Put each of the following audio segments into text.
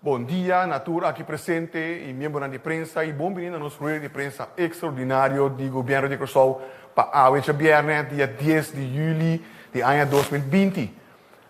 Bon dia na tur aki presente i miembronan di prensa i bon bini na nos rueda di prensa ekstraordinario di Gobièrnu di Kòrsou pa awe djabièrnè dia dies di yüli di aña 2020.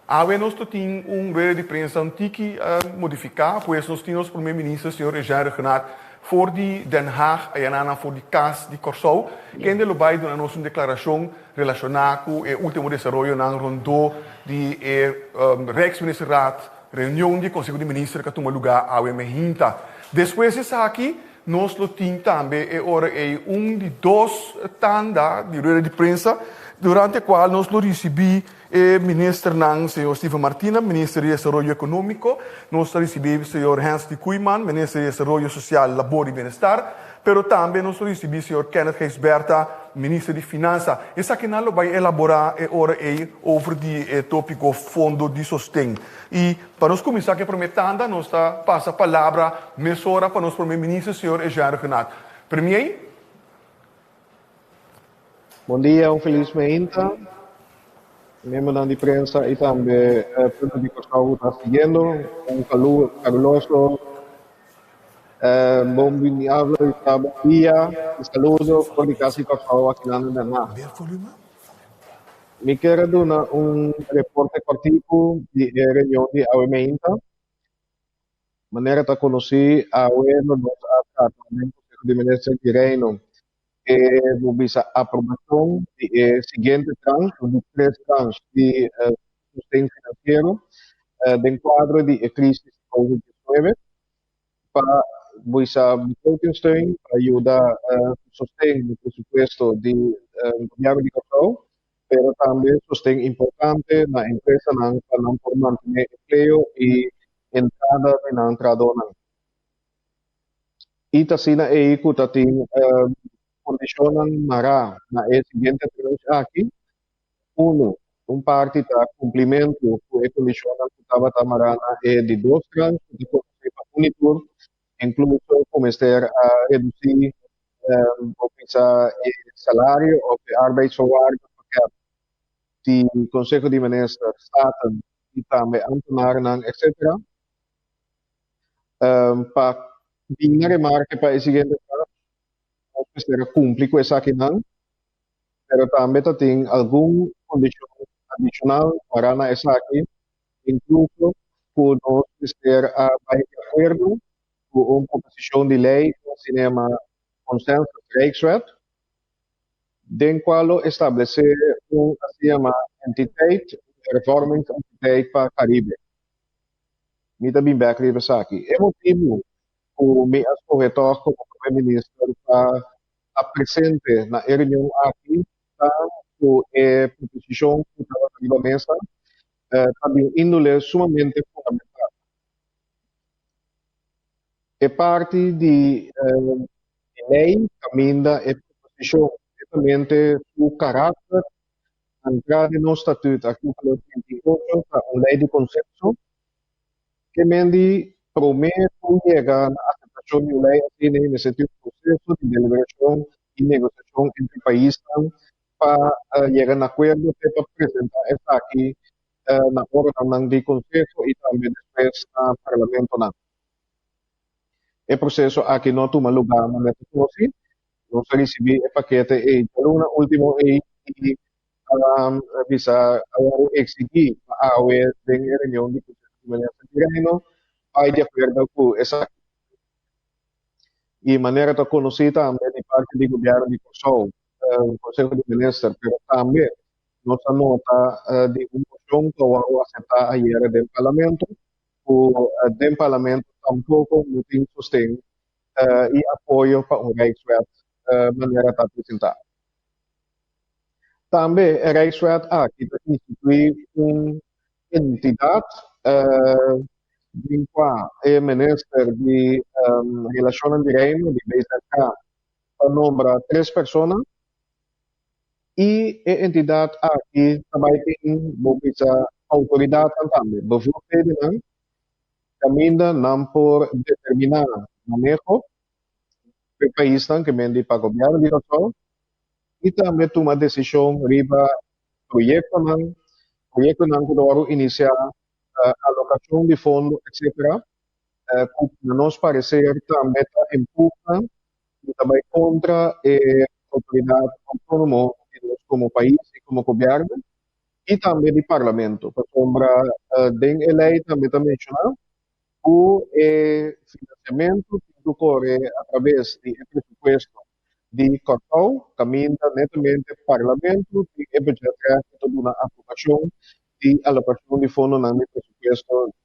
Awe nos ta tin un rueda di prensa un tiki modifiká, pues nos tin nos Prome Minister señor Eugène Rhuggenaath for di Den Haag, ayananan for di Kas di Kòrsou, kende lo bai duna nos un deklarashon relashoná ku e último desaroyonan rondó di e Rijksministerraad. Reunion di Konseho di Minister ka tuma lugá awe mehinta. Despues di esaki nos lo tin tambe e ora ei un di dos tanda di rueda di prensa durante kual nos lo risibí e ministernan señor Steven Martina, Minister di Desaroyo Ekonómiko, nos ta risibí señor Hensley Koeiman, Minister di Desaroyo Sosial, Labor i Bienestar, pero tambe nos lo risibí señor Kenneth Gijsbertha, Minister di Finansa. Esakinan lo bai elaborá e ora ei over di e tópiko Fondo di Sosten. I pa nos kuminsá ku e promé tanda, nos ta pasa palabra mesora pa nos Promé Minister, señor Eugène Rhuggenaath. Premier. Bon dia, un felis meinta. Miembronan di prensa i tambe pueblo di Kòrsou ku ta siguiendo. Un kaluroso bon bini bon dia i saludo for di Kas di Kòrsou akinan na Den Haag. Mi kier a duna un reporte kòrtiku di e reunion di awe meinta. Manera ta konosí, awe lo nos a trata den Konseho di Minister di Reino e bo bisa aprobashon di e siguiente tranche, di tres tranche di sosten finansiero den kuadro di e krisis di Covid diesnuebe pa bisa bevolkingssteun pa yuda sosten di presupuesto di gobièrnu di Kòrsou, pero tambe sosten importante na empresanan pa nan por mantené empleo i entrada di nan trahadónan. I ta asina ei ku ta tin kondishonnan mará na e siguiente tranche aki. Unu, un parti ta kumplimentu ku e kondishonnan ku tabata mará na e di dos tranche ku ta konosé pa Unitur, inkluso ku mester a redusí bo bisa e salario òf e arbeidsvoorwaardenpakket di Konseho di Minister, Staten i tambe ambtenarnan etcetera. Pa bin na remarke pa e siguiente tranche nos mester a kumpli ku esakinan. Pero tambe ta tin algun kondishon adishonal mará na esaki, inkluso ku nos mester a bai di akuerdo ku un proposishon di lei ku asina yama Consensus Rijkswet, den kua lo establesé un asina yama entiteit, un hervormingsentiteit pa Karibe. Mi ta bin bèk riba esaki. E motibu ku mi a skohe tòg komo Prome Minister pa ta presente na e reunion aki ta ku e proposishon ku tabata riba mesa ta di un índole sumamente fundamental. E parti di e lei kaminda e proposishon netamente su karakter ankrá den nos Statüt artíkulo 38 ta un lei di konsenso. Ke men di promé ku yega na aseptashon di un lei asina mester tin un proseso di deliberashon i negosiashon entre paisnan pa yega na akuerdo te pa presentá esaki na órganonan di konseho i tambe despues na parlamentonan. E proseso aki no a tuma lugá manera ta konosí. Nos a risibí e pakete ei djaluna último ei i a bisa a wòrdu eksigí pa awe den e reunion di Konseho di Minister di Reino bai di akuerdo ku esaki. I manera ta konosí tambe di parti di gobièrnu di Kòrsou, Konseho di Minister, pero tambe nos a nota di un moshon ku a wòrdu aseptá ayera den Parlamento ku den Parlamento tampoko no tin sosten i apoyo pa un Rijkswet manera ta presentá. Tambe e Rijkswet aki ta instituí un entidat den kua e minister di Relashonnan di Reino, di BZK, ta nombra tres persona i e entidat aki ta bai tin bo bisa outoridatnan tambe, bevoegdhedennan, kaminda nan por determiná maneho pa e paisnan ke men di pa gobièrnu di Kòrsou i tambe tuma desishon riba proyektonan, proyektonan ku ta wòrdu inisiá, alokashon di fondo, etcetera. Ku na nos parecer tambe ta empuha i ta bai kontra e outoridat outónomo di nos komo pais i komo gobièrnu i tambe di parlamento, pasobra den e lei tambe ta menshoná ku e finansiamentu tin ku kore atraves di e presupuesto di Kòrsou, kaminda netamente parlamento tin e budgetrecht ku ta duna aprobashon di alokashon di fondonan di presupuesto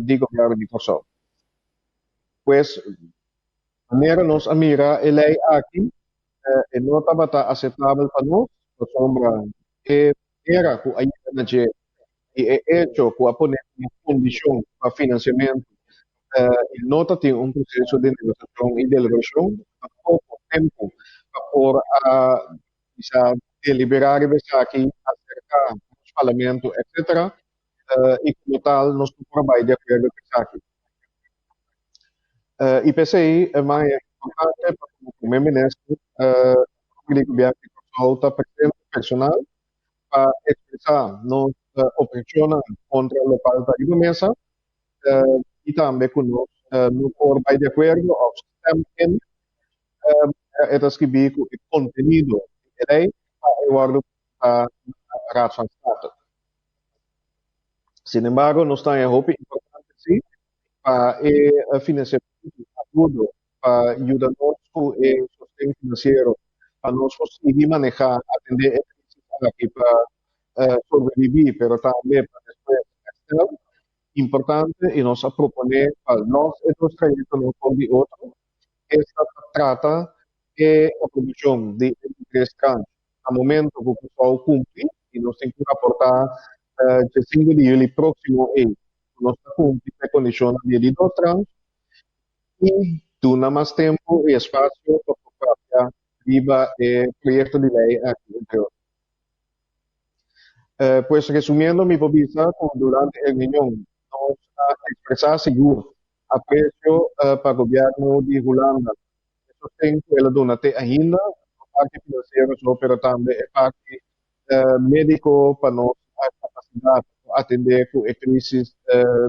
di gobièrnu di Kòrsou. Pues, manera nos a mira e lei aki, e no tabata aseptabel pa nos, pasobra e manera ku a yega na dje i e echo ku a pone komo kondishon pa finansiamentu e no ta tin un proseso di negosiashon i deliberashon, tampoko tempu pa por a bisa deliberá riba esaki, aserká nos parlamento etcetera, i komo tal nos no por a bai di akuerdo ku esaki. I p'esei e mas importante pa komo Prome Minister di Gobièrnu di Kòrsou ta presente personal pa ekspresá nos opheshonnan kontra lokual ta riba mesa i tambe ku nos no por bai di akuerdo òf stem in e ta skibí ku e kontenido di e lei pa e wòrdu presentá na Raad van State. Sin embargo, nos ta haña hopi importante sí pa e finansiamentu agudo pa yuda nos ku e sosten finansiero pa nos por sigui manehá, atendé e krisis aki pa sobrebibí, pero tambe pa despues herstel. Importante i nos a proponé pa lòs e dos trayektonan for di otro, esta pa trata e aprobashon di e di tres tranche na momento ku Kòrsou kumpli i nos tin ku raportá dje sinku di yüli próksimo ei ku nos ta kumpli ku e kondishonnan di e di dos tranche i duna mas tempu i espasio pa por papia riba e proyekto di lei aki entre otro. Pues resumiendo mi por bisa ku durante e reunion nos a ekspresá sigur apresio pa gobièrnu di Hulanda e sosten ku el a duna te ainda, no parti finansiero so pero tambe e parti médiko pa nos kapasidat pa atendé ku e krisis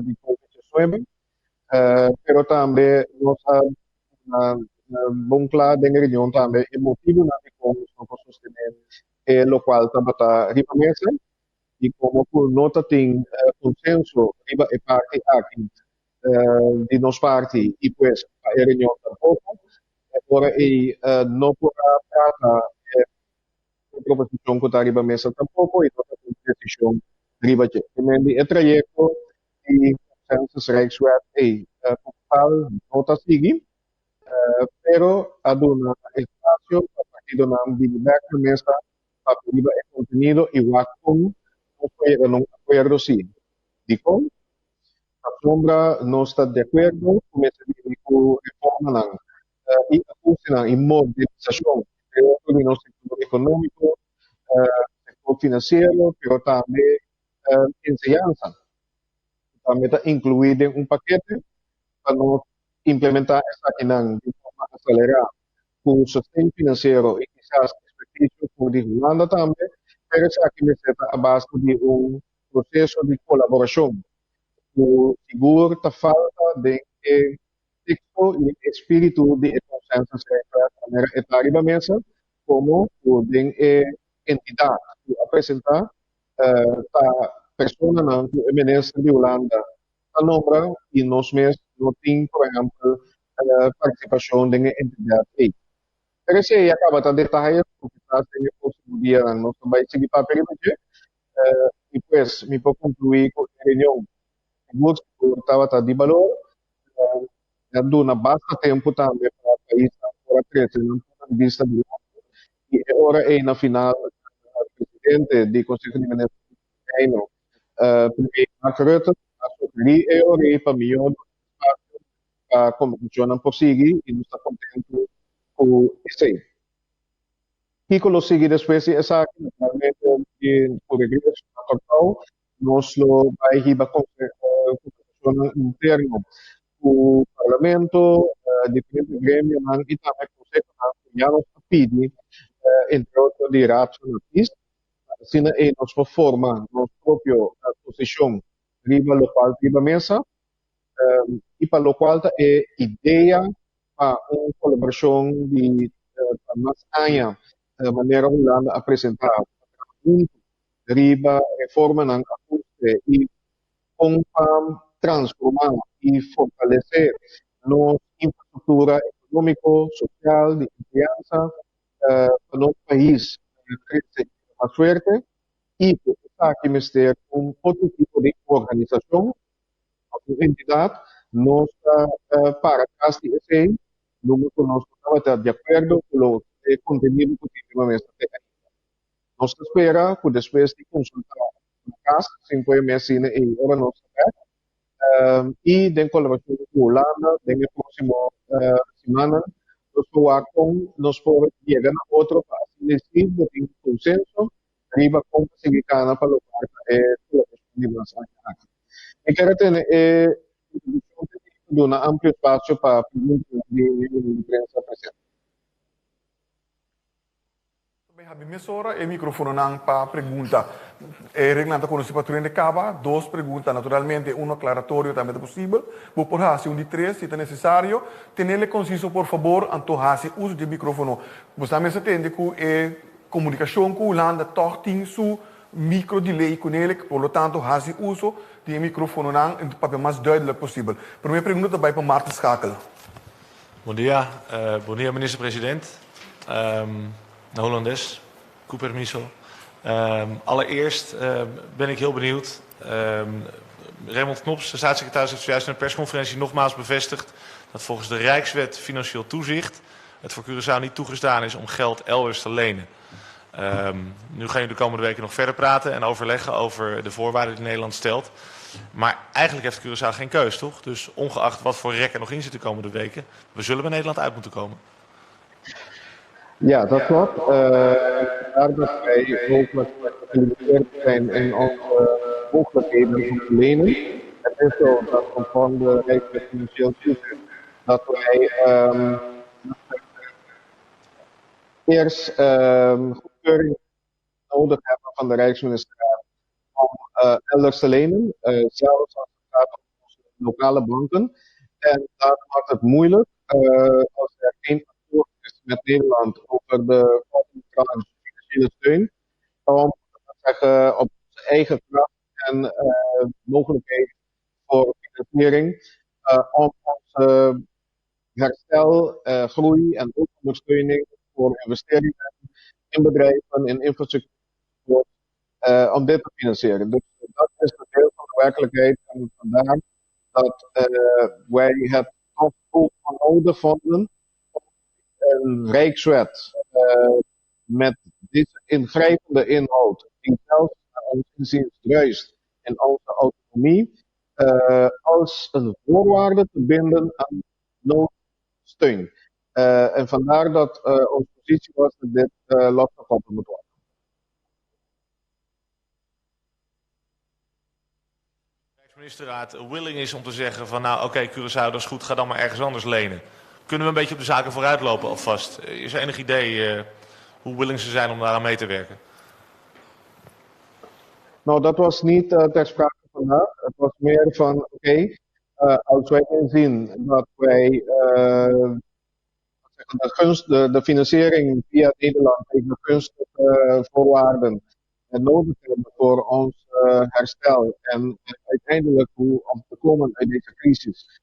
di covid diesnuebe. Pero tambe nos a duna bon kla den e reunion tambe e motibunan dikon nos no por sostené e lokual tabata riba mesa i komo ku no ta tin konsenso riba e parti aki di nos parti i pues pa e reunion tampoko, e ora ei no por a trata e proposishon ku ta riba mesa tampoko i no ta tin desishon riba dje. Te di e trayekto di Consensus Rijkswet ei total no ta sigui, pero a duna espasio pa partidonan bini bek na mesa papia riba e kontenido i wak kon nos por yega na un akuerdo si. Dikon? Pasobra nos ta di akuerdo ku mester bini ku reformanan i ahustenan i modernisashon, entre otro di nos sektor ekonómiko, sektor finansiero, pero tambe enseñansa. Tambe ta inkluí den un pakete pa nos implementá esakinan di forma aselerá ku sosten finansiero i kisas ekspertisio for di Hulanda tambe, pero esaki mester ta a base di un proseso di kolaborashon ku sigur ta falta den e teksto i e spiritu di e consensusregel manera e ta riba mesa komo ku den e entidat ku a presentá ta personanan ku e minister di Hulanda ta nombra i nos mes no tin por ehèmpel partisipashon den e entidat ei. Pero esei a kaba ta detaye ku kisas den e próksimo dianan nos ta bai sigui papia riba dje i pues mi por konkluí ku e reunion sigur sigur tabata di balor. A duna basta tempu tambe pa paisnan por a trese nan punto di bista dilanti i e ora ei na final presidente di Konseho di Minister di Reino, Premier Mark Rutte, a sugerí e ora ei pa mihó duna espasio pa kombersashonnan por sigui i nos ta kontentu ku esei. Kiko lo sigui despues di esaki? Naturalmente ku regreso na Kòrsou nos lo bai hiba kombersashonnan interno ku parlamento, diferente gremionan i tambe konsehonan ku ya nos a pidi, entre otro di Raad van Advies. Asina ei nos por forma nos propio posishon riba lokual riba mesa. I pa lokual ta e idea pa un kolaborashon di pa mas aña manera Hulanda a presentá pa traha huntu riba reformanan, ahuste i kon pa transformá i fortalesé nos infrastruktura ekonómiko, sosial, di enseñansa pa nos pais krese i bira mas fuerte i ku esaki mester un otro tipo di organisashon òf un entidat, nos ta para tras di esei, nunca ku nos no tabata di akuerdo ku lo e kontenido ku tin riba mesa te ainda. Nos ta spera ku despues di konsultá na kas, sin por e mes asina ei ora nos ta bèk, i den kolaborashon ku Hulanda den e próksimo simannan nos por wak kon nos por yega na otro pa asina si bo tin konsenso riba kon pa sigui kana pa logra e kolaborashon di mas aña aki. Mi kier a tene e introdukshon te aki pa duna amplio espasio pa preguntanan di miembronan di prensa presente. Bai habi mesora e microfononan pa pregunta. E reglanan ta conoci pa tur hende caba. Dos pregunta, naturalmente uno aclaratorio tambe ta posibel. Bo por haci un di tres si ta necesario. Tenele conciso por fabor, anto haci uso di e microfono. Bo sa mester tende cu e comunicacion cu Hulanda toch tin su micro delay cunele, por lo tanto haci uso di e microfononan en papia mas duidelijk posibel. Prome pregunta ta bai pa Marten Schakel. Bon dia, bon dia minister president. Na Holandes, ku permiso. Allereerst ben ik heel benieuwd. Raymond Knops, de staatssecretaris, heeft zojuist in een persconferentie nogmaals bevestigd dat volgens de Rijkswet Financieel Toezicht het voor Curaçao niet toegestaan is om geld elders te lenen. Nu gaan jullie de komende weken nog verder praten en overleggen over de voorwaarden die Nederland stelt. Maar eigenlijk heeft Curaçao geen keus, toch? Dus ongeacht wat voor rek er nog in zit de komende weken, we zullen bij Nederland uit moeten komen. Ja, dat klopt. Vandaar dat wij hopelijk gelimiteerd zijn in onze mogelijkheden om te lenen. Het is zo dat conform de Rijkswet Financieel Toezicht dat wij eerst goedkeuring nodig hebben van de Rijksministerraad om elders te lenen, zelfs als het gaat om onze lokale banken. En dat maakt het moeilijk als er geen akkoord is met Nederland over de volgende tranche financiële steun, om zeggen, op onze eigen kracht en mogelijkheid voor financiering, om onze herstel, groei en ook ondersteuning voor investeringen in bedrijven, in infrastructuur, om dit te financieren. Dus dat is een deel van de werkelijkheid en vandaar dat wij het toch ook nodig vonden om een rijkswet met deze ingrijpende inhoud, die zelfs naar ons inziens druist in onze autonomie, als een voorwaarde te binden aan noodsteun. En vandaar dat onze positie was dat dit losgekoppeld moet worden. Rijksministerraad willing is om te zeggen van nou oké, Curaçao, dat is goed, ga dan maar ergens anders lenen. Kunnen we een beetje op de zaken vooruitlopen alvast? Is er enig idee hoe willing ze zijn om daaraan mee te werken? Nou, dat was niet ter sprake vandaag. Het was meer van oké, als wij inzien dat wij de financiering via Nederland tegen gunstige voorwaarden nodig hebben voor ons herstel en uiteindelijk hoe om te komen uit deze crisis.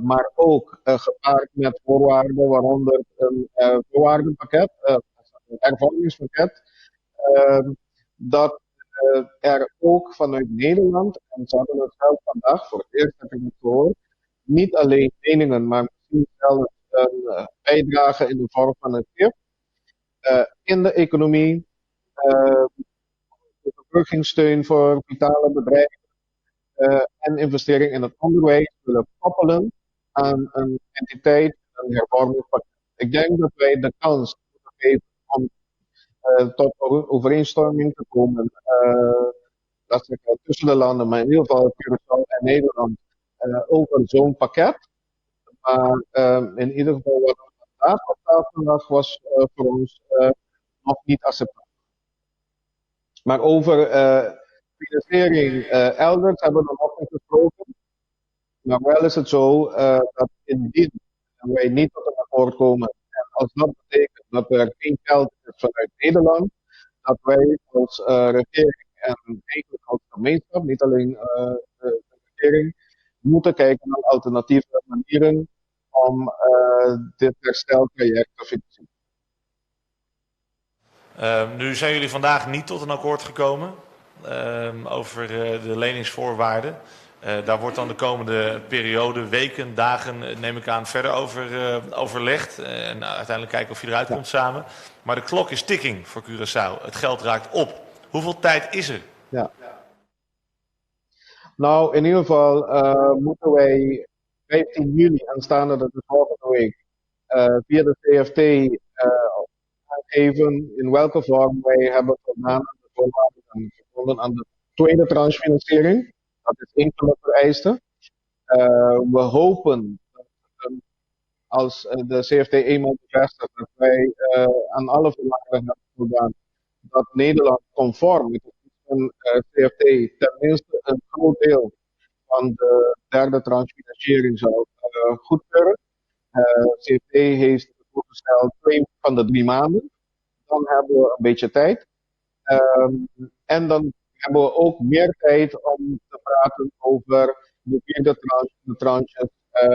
Maar ook gepaard met voorwaarden, waaronder een voorwaardenpakket, een hervormingspakket, dat er ook vanuit Nederland, en ze hadden het zelf vandaag, voor het eerst heb ik het gehoord, niet alleen leningen, maar misschien zelfs een bijdrage in de vorm van een gift in de economie, overbruggingssteun voor vitale bedrijven en investering in het onderwijs willen koppelen aan een entiteit, een hervormingspakket. Ik denk dat wij de kans moeten geven om tot overeenstemming te komen, dat zeg ik, tussen de landen, maar in ieder geval Curaçao en Nederland, over zo'n pakket. Maar in ieder geval wat er vandaag op tafel lag, was voor ons nog niet acceptabel. Maar over financiering elders hebben we nog niet gesproken. Maar Maar wel is het zo dat indien wij niet tot een akkoord komen en als dat betekent dat er geen geld is vanuit Nederland, dat wij als regering en eigenlijk als gemeenschap, niet alleen de regering, moeten kijken naar alternatieve manieren om dit hersteltraject te financieren. Nu zijn jullie vandaag niet tot een akkoord gekomen over de leningsvoorwaarden. Daar wordt dan de komende periode, weken, dagen, neem ik aan, verder over overlegd. En uiteindelijk kijken of je eruit komt samen. Maar de klok is ticking voor Curaçao. Het geld raakt op. Hoeveel tijd is er? Ja. Nou, in ieder geval moeten wij 15 juli aanstaande, dat is volgende week, via de CFT aangeven in welke vorm wij hebben voldaan aan de voorwaarden verbonden aan de tweede tranchefinanciering. Dat is een van de vereisten. We hopen dat als de CFT eenmaal bevestigt dat wij aan alle voorwaarden hebben voldaan, dat Nederland conform met het CFT tenminste een groot deel van de derde tranchefinanciering zal goedkeuren. CFT heeft voorgesteld 2 van de 3 maanden. Dan hebben we een beetje tijd. En dan hebben we ook meer tijd om te praten over de vierde tranche, de tranches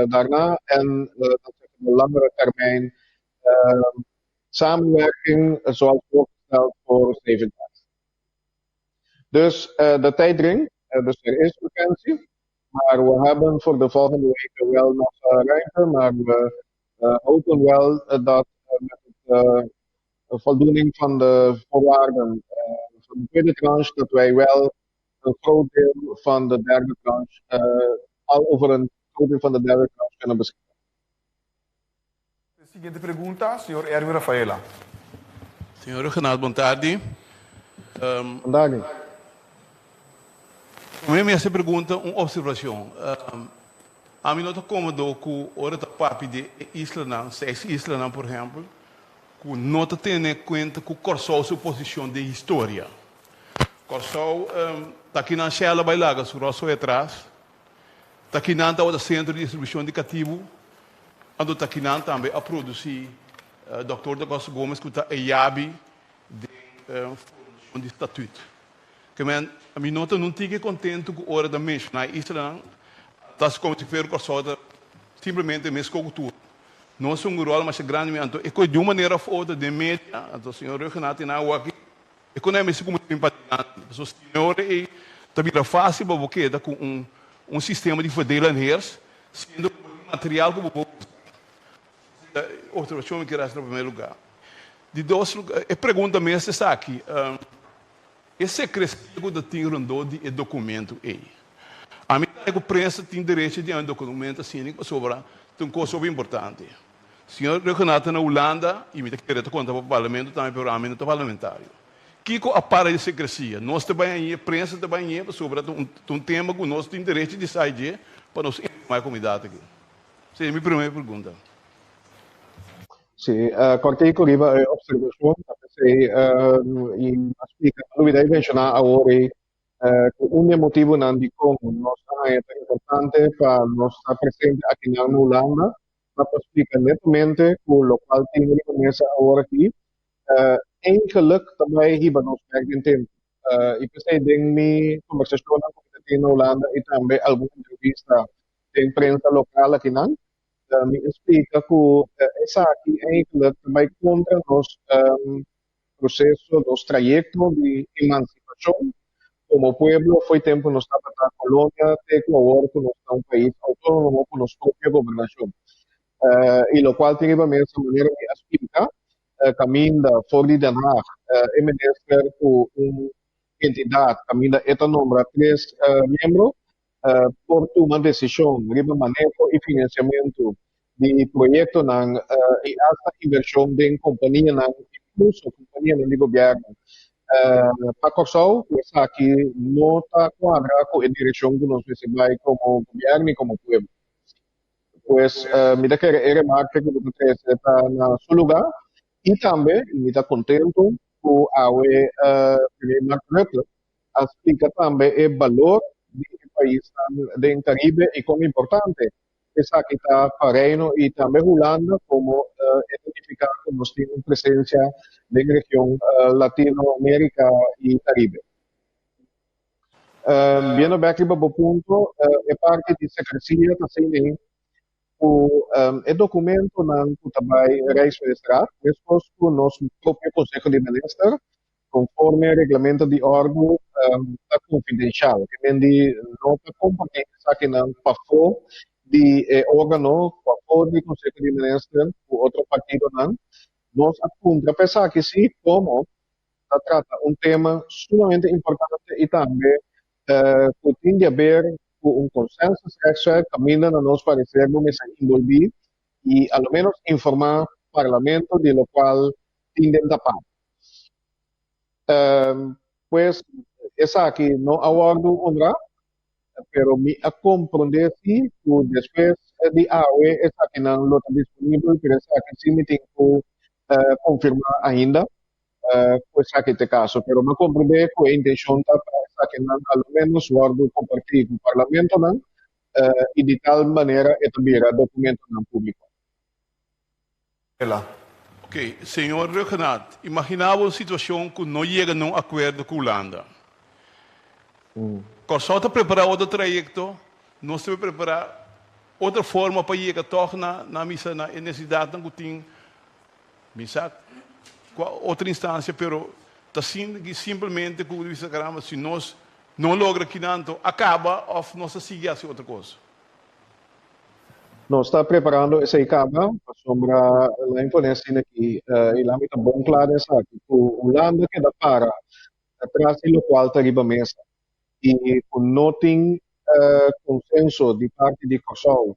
daarna en dat is de langere termijn samenwerking zoals voorgesteld voor 7 jaar. Dus de tijd dringt, dus er is urgentie. Maar we hebben voor de volgende weken wel nog ruimte, maar we hopen wel dat met de voldoening van de voorwaarden van de tweede tranche, dat wij wel een groot deel van de derde tranche, al over een groot deel van de derde tranche kunnen beschikken. Siguiente pregunta, señor Erwin Rafaela. Señor Rhuggenaath, bon tardi. Bon tardi. Mi ta pregunta un opservashon. Ami no ta kómodo ku ora ta papia di islanan, seis islanan, por ehèmpel, ku no ta tene kuenta ku Kòrsou su posishon di historia. Kòrsou, ta akinan Shell a bai laga su rosso atras, ta akinan ta e sentro di distribushon di katibu, anto ta akinan tambe a produsí Dr. Da Costa Gomez ku ta e yabi di formashon di statuut. Ke men, mi no ta no kontentu ku ora ta menshoná islanan, ta komo si fuera Kòrsou ta simplemente mes kultura. Nos un ròl mas grandi, anto e di un manera òf otro den media, anto señor Rhuggenaath na aki, e kon mes komo simpatisante. So, señor, e tambe fásil pa bo keda ku un sistema di verdeel en heers, siendo material ku bo opservashon ku na promé lugá. Di dos, e pregunta mes ta aki. E sekresia ku tin rondó di e dokumento ei. Ami ku prensa tin derecho di un dokumento asina pasobra un kos importante. Señor Rhuggenaath na Hulanda i mi ke konta pa parlamento tambe, pero ami no ta parlamentario. Kiko a para di sekresia. Nos tambe, prensa tambe, pasobra un tema ku nos tin derecho di sa pa nos informá e komunidat aki. Esei ta mi promé pregunta. Si, kòrtiku riba e opservashon, si, i splika, lubidá menshoná awor ku un motibunan di kon nos ta importante pa nos ta presente aki na Hulanda, pa splika netamente ku lokual tin riba mesa awor aki, eigenlijk tambe hiba nos bèk den tempu. I p'esei den mi kombersashon ku tin na Hulanda i tambe algun entrevista den prensa lokal akinan, mi a splika ku esaki eigenlijk tambe kontra nos proseso, nos trayekto di emansipashon komo pueblo. For di tempu nos tabata kolonia, te ku awor ku nos ta un pais outónomo ku nos propio gobernashon. I lokual tin riba mesa, manera mi a splika, kaminda for di Den Haag, e minister ku un entidat, kaminda e ta nombra tres miembro, por tuma desishon riba maneho i finansiamentu di proyektonan i hasta invershon den kompanianan, inkluso kompanianan di gobièrnu. Pa Kòrsou, esaki no ta kuadra ku e direkshon ku nos mester bai komo gobièrnu i komo pueblo. Pues, mi ta kere e remarke ku bo trese ta na su lugá i tambe mi ta kontentu ku awe Premier Mark Rutte a splika tambe e balor. di e paisnan den Caribe y con importante esaki ta pa Reino y tambe Hulanda como e ta nifica cu nos tin un presencia den region Latino America y Caribe. Biendo bek riba bo punto, e parti di secrecia ta asina ku e dokumentonan ku ta bai Rijksministerraad, meskos ku nos propio Konseho di Minister, konforme reglamento di òrdu, ta konfidenshal. Ke men di no ta kompartí esakinan pafó di e órgano, pafó di Konseho di Minister ku otro partidonan. Nos a puntra pa esaki sí, komo ta trata un tema sumamente importante i tambe ku tin di haber ku un consensus rechtswet kaminda na nos parecer bo mester inbolbí i a lo menos informá parlamento di lokual tin den tapá. Pues esaki no a wòrdu honrá, pero mi a komprondé sí ku despues di awe esakinan lo ta disponibel, pero esaki sí mi tin ku konfirmá ainda ku esaki ta e kaso. Pero mi a komprondé ku e intenshon ta pa esakinan a lo ménos wòrdu kompartí ku parlamentonan i di tal manera e ta bira dokumentonan públiko. Ela. Ok, señor Rhuggenaath, imaginá bo un situashon ku no yega na un akuerdo ku Hulanda. Kòrsou ta prepará otro trayekto, nos ta prepará otro forma pa yega tòg na na misa na e nesesidatnan ku tin, mi sa kua otro instansia, pero ta sinti ki simplemente ku bisa karamba si nos no logra kinan to a kaba òf nos ta sigui hasi otro kos. Nos ta preparando esei kaba pasobra la imponé asina aki i la mi ta bon kla den esaki ku Hulanda keda para atras di lokual ta riba mesa i ku no tin konsenso di parti di Kòrsou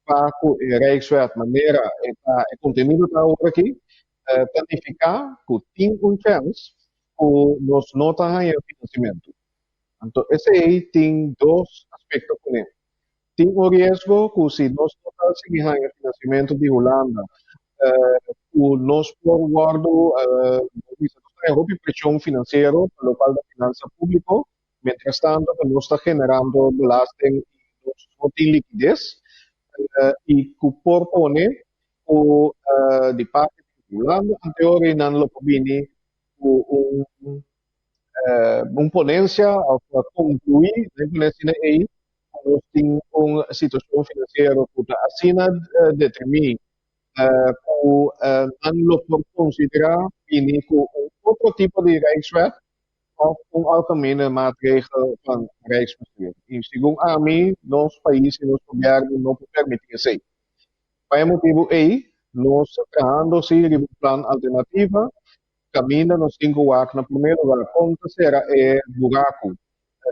pa ku e Rijkswet manera e ta e kontenido ta awor aki ta nifiká ku tin un chèns ku nos no ta haña finansiamentu. Anto esei tin dos aspekto kuné. Tin un riesgo ku si nos no ta sigui haña finansiamentu di Hulanda, ku nos por wòrdu, bo bisa nos ta haña hopi preshon finansiero pa lokual ta finansa públiko, mientrastanto ku nos ta generando belasting i nos no tin likides, i ku por pone ku di parti di Hulanda anteor nan lo por bini ku un un ponencia of conclui den ponencia ei ku nos tin un situacion financiero ku ta asina determi ku nan lo por considera bini ku un otro tipo di Rijkswet of un algemene maatregel van Rijksbestuur. I segun ami nos pais i nos gobierno no por permiti esei. Pa e motibu ei nos ta trahando si riba un plan alternativa Kaminda nos tin ku wak na promé lugar kon ta sera e buraku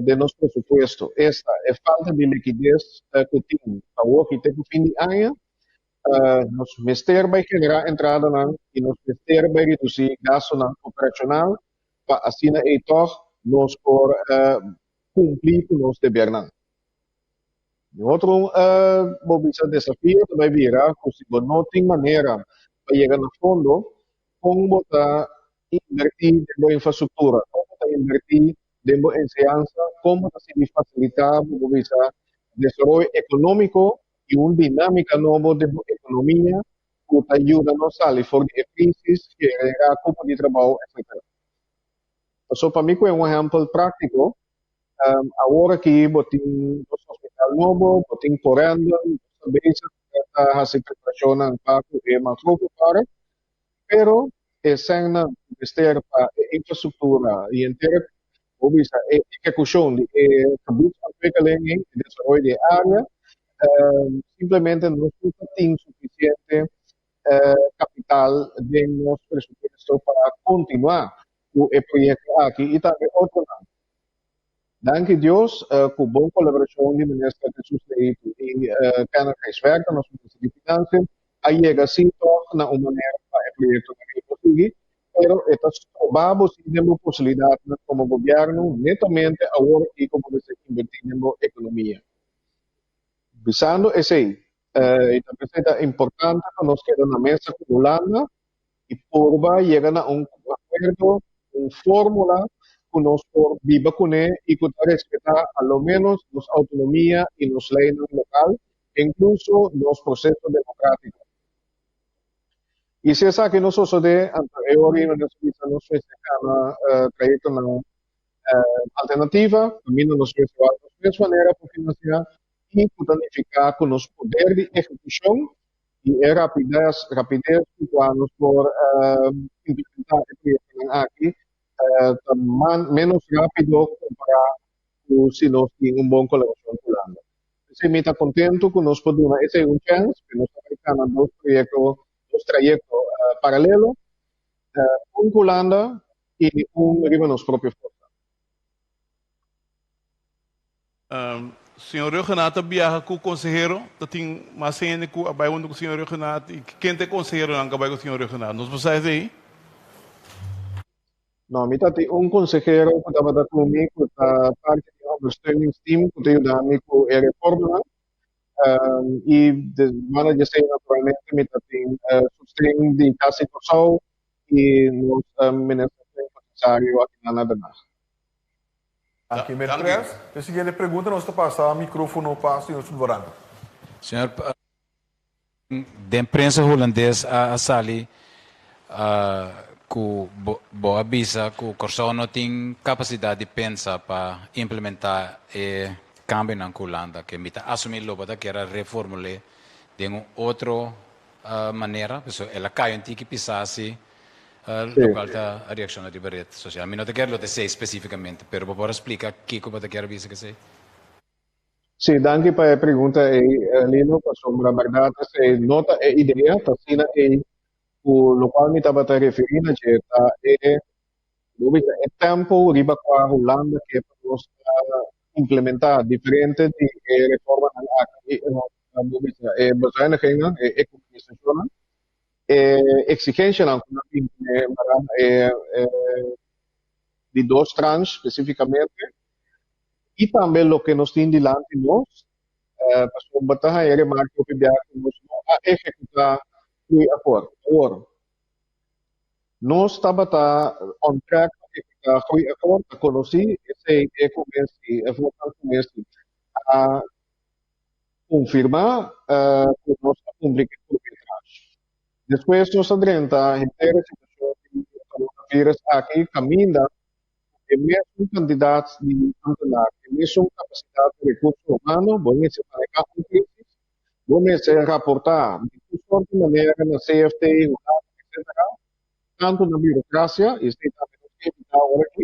den nos presupuesto, esta e falta di likides ku tin awoki te ku fin di aña. Nos mester bai generá entradanan i nos mester bai redusí gastunan operashonal pa asina ei tòg nos por kumpli ku nos debernan. Un otro bo bisa desafio ta bai bira ku si bo no tin manera pa yega na fondo, kon bo ta invertí den bo infrastruktura, kon bo ta invertí den bo enseñansa, kon bo ta sigui fasilitá bo bo bisa desaroyo ekonómiko i un dinámika nobo den bo ekonomia ku ta yuda nos sali for di e krísis, generá kupo di trabou, etcétera. Pasobra pa mi ku e un ehèmpel práktiko, awor aki bo tin nos hospital nobo, bo tin Corendon, bo ta bezig ta hasi preparashonnan pa ku e Mangrove Park, pero e sènnan ku mester pa e infrastruktura i henter bo bisa e ehekushon di e gebiedsontwikkeling ei, e desaroyo di e área, simplemente nos no ta tin sufisiente kapital den nos presupuesto pa kontinuá ku e proyekto aki i tambe otronan. Danki Dios ku bon kolaborashon di Minister Jesus Leito i Kenneth Gijsbertha, nos Minister di Finansia, a yega si tòg na un manera pa e proyektonan ei por sigui, pero e ta stroba bo si den bo posibilidatnan komo gobièrnu netamente awor aki ku bo mester invertí den bo ekonomia. Bisando esei, i ta pensá ta importante pa nos keda na mesa ku Hulanda i purba yega na un akuerdo, un fórmula. ku nos por biba kuné i ku ta respetá a lo ménos nos outonomia i nos leinan lokal, inkluso nos proseso demokrátiko. I si esaki no sosodé, anto e ora ei nos bisa nos mester kana trayektonan alternativa, kaminda nos mester wak nos mes manera pa finansiá i ku ta nifiká ku nos poder di ehekushon i e rapides rapides ku kua nos por implementá e proyektonan aki ta ménos rápido kompará ku si nos tin un bon kolaborashon ku Hulanda. P'esei mi ta kontentu ku nos por duna esei un chèns, ku nos ta bai kana dos proyekto, dos trayekto paralelo, un ku Hulanda i un riba nos propio forsa. Señor Rhuggenaath ta biaha ku konsehero, ta tin mas hende ku a bai huntu ku señor Rhuggenaath i ken ta e konseheronan ku a bai ku señor Rhuggenaath? Nos por sa esei? No, mi ta tin un konsehero ku tabata ku mi ku ta parti di e ondersteuningsteam ku ta yuda mi ku e reformanan i de banda di esei naturalmente mi ta tin sosten di Kas di Kòrsou i nos minister plenipotensiario akinan na Den Haag. Danki, Meneer Prins. E siguiente pregunta nos ta pasa microfono pa señor Sulvaran. Señor, den prensa hulandes a sali cu bo a bisa cu Corsou no tin capacidad di pensa pa implementa e cambionan cu Hulanda ke. Mi ta asumi lo bo ta kier a reformule den un otro manera, pasobra el a cay un tiki pisa si locual ta a reacciona riba red social. Mi no ta kier lo ta esey specificamente, pero bo por a splica kico bo ta kier a bisa cu esey? Sí, danki pa e pregunta ey, Lino, pasobra berdad esey no ta e idea, ta asina ey cu locual mi tabata referi na dje ta e, bo bisa, e tempo riba cua Hulanda ke pa nos implementa diferente di e reformanan aki, bo bisa e bezuinigingnan, e economisacionnan, e exigencianan cu nan tin pone mara e di dos tranche specificamente y tambe loke nos tin dilanti nos, pasobra ta haña remarke hopi biaha cu nos no a ehecuta e akord. Awor, nos tabata on track pa ehecuta groeiakkoord, ta conoci esey e commissie, e voortgangscommissie a konfirmá ku nos a kumpli ku e promé tranche. Despues nos a drenta henter e situashon di coronavirus aki kaminda ku e mesun kantidat di ambtenar, e mesun kapasidat di rekurso humano, bo mester manehá un krisis, bo mester raportá di tur sort di manera na CFT, Hulanda, etcetera, tantu na burokrasia, i esei tambe nos ke evitá ora aki.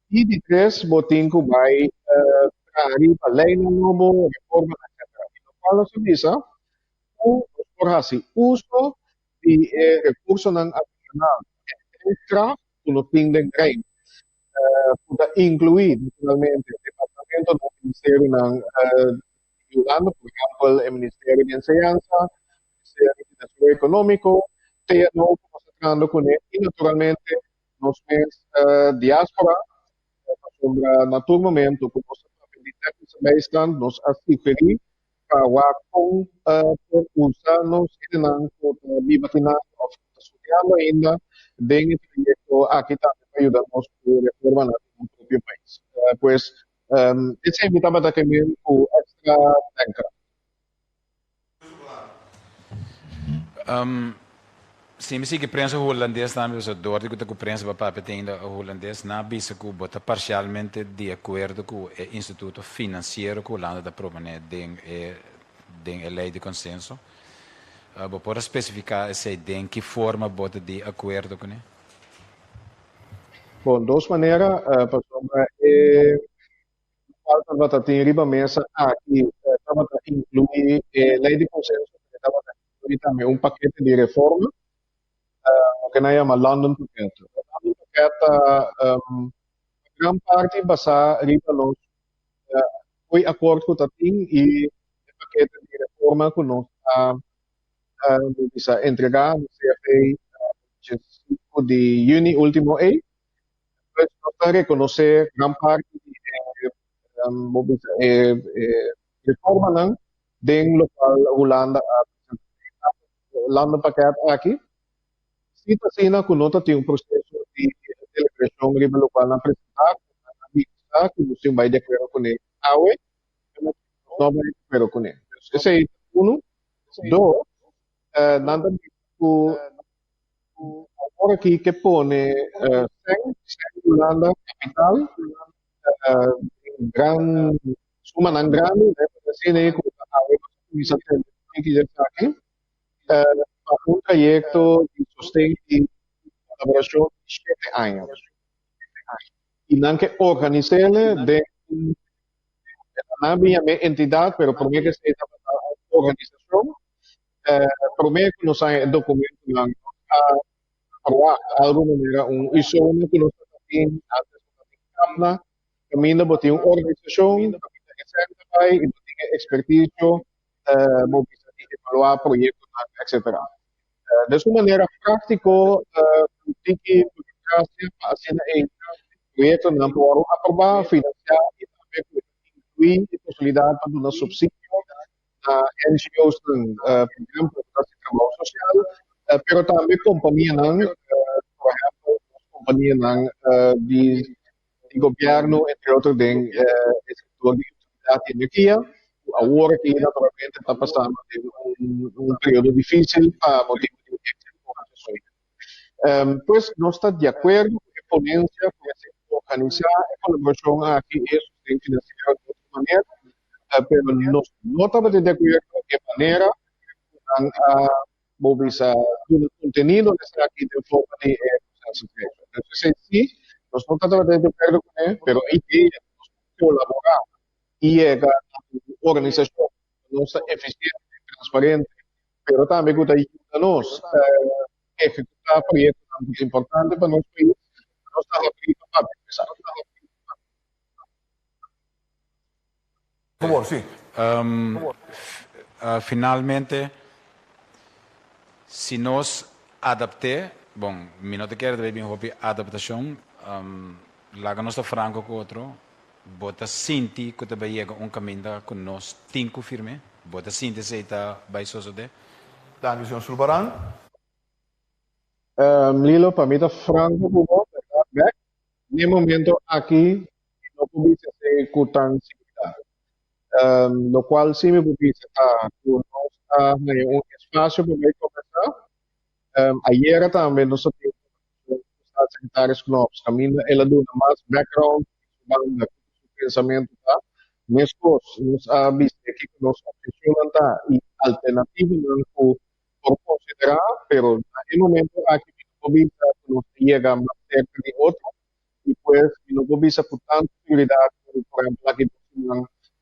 I di tres, bo tin ku bai traha riba leinan nobo, reformanan, etcetera. I lokual nos a bisa ku nos por hasi uso di e rekursonan adishonal extra ku nos tin den Rijn, ku ta inkluí naturalmente departamentonan, ministerionan di Hulanda, por ehèmpel e Ministerio di Enseñansa, Ministerio di Desaroyo Ekonómiko, TNO ku nos ta trahando kuné i naturalmente nos mes diaspora, pasobra na tur momento ku nos a papia di technische bijstand, nos a sugerí pa wak kon por usa nos hendenan ku ta biba akinan òf ku ta studiando ainda den e trayekto aki tambe pa yuda nos ku reformanan den nan propio pais. Pues esei mi tabata ke men ku extra denkkracht. Si mi sigui prensa hulandes tambe pasobra dor di ku ta ku prensa pa papia te ainda hulandes nan a bisa ku bo ta parsialmente di akuerdo ku e instituto finansiero ku Hulanda ta proponé den e den e lei di konsenso. Bo por a spesifiká esei den ki forma bo ta di akuerdo kuné? Bon, dos manera, pasobra e cual tabata tin riba mesa aki tabata inclui e ley di consenso, pero tabata inclui tambe un pakete di reforma, loke nan yama London Pakket. E London Pakket ta gran parti basa riba nos hoy akkoord cu ta tin y e pakete di reforma cu nos a bisa entrega na CFA 5 di juni ultimo ey. Pues nos ta rekonosé gran parti di e bo bisa e reformanan den lokual Hulanda a presentá e landenpakket aki. Si ta asina ku no ta tin un proseso di deliberashon. preshon riba lokual nan presentá ku nan a bisa ku nos tin bai di akuerdo kuné awe, pero nos no a bai di akuerdo kuné. Esei ta unu. Dos, nan ta bisa ku awor aki ke pone sèn, sèn di Hulanda, kapital, den gran sumanan grandi, asina ku awe nos a kuminsá tende tiki di esaki. Pa un trayekto di sosten di kolaborashon di shete aña. I nan ke organis'ele den un, nan bin yam'é entidat, pero promé ke esei tabata un organisashon. Promé ku nos haña e dokumentonan nos a proba algu manera un isona ku nos tabatin antes ku tabatin Capna, kaminda bo tin un organisashon, kaminda e sèn ta bai i bo tin e ekspertisio bo bisa di evaluá proyektonan etcetera. Des un manera práktiko ku tiki burokrasia pa asina e proyektonan por wòrdu aprobá, finansiá i tambe ku e ta inkluí e posibilidat pa duna supsidio na NGOsnan, por ehèmpel ku ta hasi trabou sosial, pero tambe kompanianan, por ehèmpel nos kompanianan di di gobièrnu, entre otro den e sektor di utilidat di energia, ku awor aki naturalmente ta pasando den un periodo difísil pa motibu di e Pues nos ta di akuerdo ku e ponensia ku mester organisá e kolaborashon aki i e sosten finansiero di otro manera, pero nos no tabata di akuerdo ku e manera ku nan a bo bisa duna kontenido na esaki den forma di e proseso trese. Entonces esei sí, nos no ta trata di acuerdo kuné, pero e idea di nos por kolaborá i yega na un organisashon ku nos ta efisiente, transparente, pero tambe ku ta yuda nos ehekutá proyektonan ku ta importante pa nos pais, nos ta habrí pa papia ku esaki. Por favor, sí. Finalmente, si nos adapt'é, bon, mi no ta kere ta bay bin hopi adaptacion, laga nos ta franco cu otro, bo ta sinti cu ta bay yega un caminda cu nos tin cu firm'é? Bo ta sinti esey ta bay sosode? Danki, señor Sulbaran. Lilo, pa mi ta franco cu bo, berdad, bek, n'e momento aki mi no por bisa esei ku tan siguridat. Lokual si mi por bisa ta ku nos a haña un espasio pa bai kombersá. Ayera tambe nos a tin un kombersashon ku Staatssecretaris Knops kaminda el a duna mas background di su banda kiko su pensamentu ta. Meskos nos a bisa kiko nos opshonnan ta i alternativonan ku por konsiderá, pero na e momento aki mi no por bisa ku nos a yega mas serka di otro. Y pues mi no por bisa cu tanto seguridad cu por ehempel aki dos siman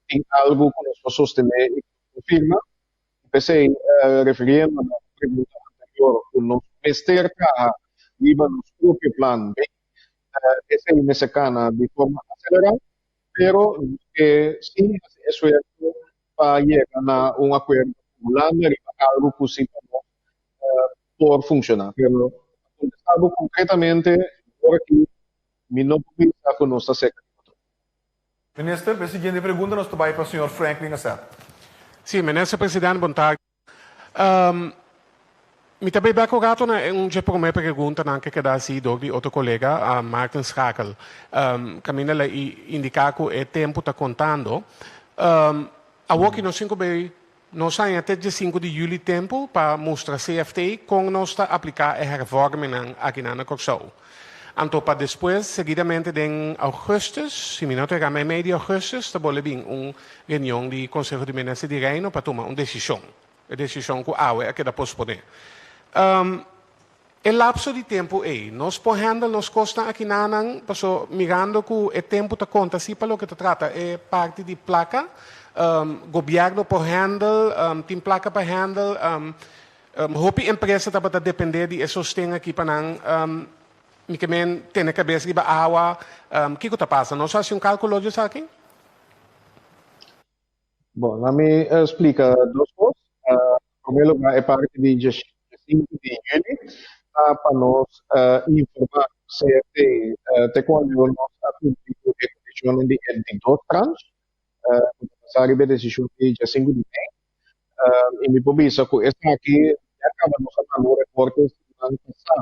tin algo cu nos por sostene y cu nos por firma. Y p'esey refiriendo na e pregunta anterior cu nos mester traha riba nos propio plan B, esey mester cana di forma acelera, pero nos ke si haci esfuerzo pa yega na un acuerdo cu Hulanda riba algo cu si pa nos por funciona. Pero pa contesta bo concretamente, awor aki mi no por bisa cu nos ta cerca di otro. Minister, p'e siguiente pregunta nos ta bai pa señor Franklin Asep. Sí, Minister President, bon tardi. Mi ta bay bek un rato na un dje prome preguntanan ke keda haci dor di otro colega, Maarten Schakel. Caminda la indica cu e tempo ta contando. Awor ki nos tin cu bay Nos haña te dje sinku di yüli tempu pa mustra CFT kon nos ta apliká e hervormingnan akinan na Kòrsou. Anto pa despues, seguidamente den ougùstùs, si mi no ta erá meimei di ougùstùs, ta bolbe bin un reunion di Konseho di Minister di Reino pa tuma un desishon, e desishon ku awe a keda posponé. E lapso di tempu ei, nos por handle nos kosnan akinanan, paso mirando ku e tempu ta konta si pa loke ta trata e parti di plaka, gobièrnu por handle, tin plaka pa handle, hopi empresa tabata dependé di e sosten aki pa nan, mi ke men tene kabes riba awa, kiko ta pasa? Nos a hasi un kalkulo di esaki? Bon, laat mi splika dos kos. Promé lugá e parti di djesinku di yüli ta pa nos informá CFT te kuando nos a kumpli ku e kondishonnan di e di dos tranche ku ta basá riba e desishon di djesinku di mei. I mi por bisa ku esaki ya kaba nos a manda un reporte siman pasá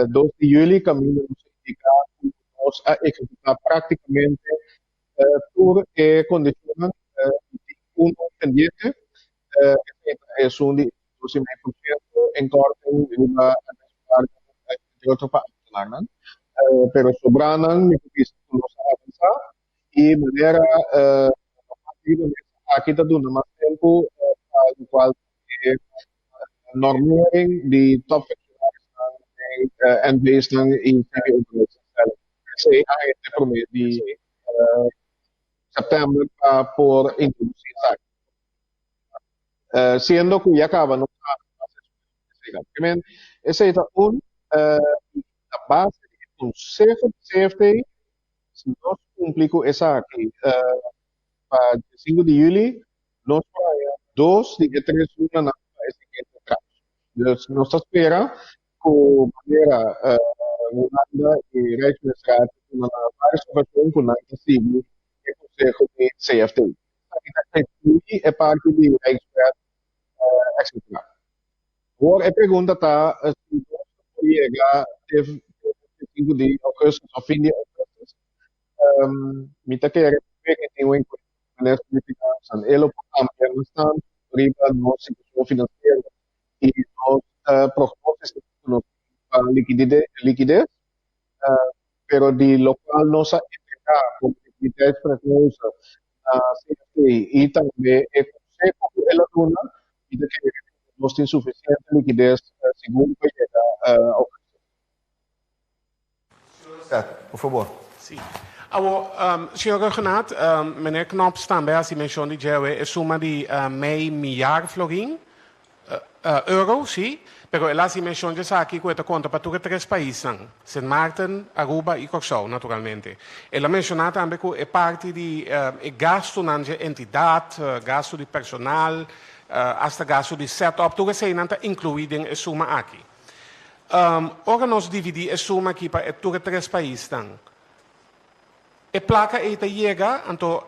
dos di yüli kaminda nos. indiká ku nos a ehekutá práktikamente tur e kondishonnan i tin unu pendiente, esei ta esun di 2,5% en kòrting riba arbeidsbewaring entre otro pa ámtenarnan. Pero sobranan mi por bisa ku nos a avansá i manera riba mesa aki ta duna mas tempu pa lokual ta e normering di topfunctionarisnan den NV's-nan i semi-onderwijsinstellingen. Esei a hende promé di sèptèmber pa por introdusí esaki. Siendo ku ya kaba no sa mas esei ta un na base di e konseho di CFT si nos kumpli ku esaki pa dia sinku di yüli nos por haña dos di e tres lunanan pa e siguiente tranche. Dus nos ta spera ku manera Hulanda i Rijksministerraad ta duna na vários okashon ku nan ta sigui e konseho di CFT. Esaki ta ekskluí e parti di Rijkswet etcetera. Awor e pregunta ta si nos ta por yega te 5 di augustus of fin di augustus. Mi ta kere ku tin un enkuentro ku Minister di Finansan. E lo por amplia mas tantu riba nos situashon finansiero i nos prognosis ku nos tin pa likides, pero di lokual nos a entregá komo liquiditeitsprognose na CFT i tambe e konseho ku el a duna, mi ta kere ku nos tin sufisiente likides sigur pa yega augustus. Por fabor. Sí. Awor, señor Rhuggenaath, meneer Knops tambe a hasi menshon di dje e suma di mei miar florin, euro, sí, pero el a hasi menshon dje esaki ku e ta konta pa tur e tres paisnan, Sint Maarten, Aruba i Kòrsou, naturalmente. El a menshoná tambe ku e parti di e gastunan dje entidat, gastu di personal, asta gastu di set-up, tur eseinan ta inkluí den e suma aki. Ora nos dividí e suma aki pa e tur e tres paisnan, e plaka ei ta yega, anto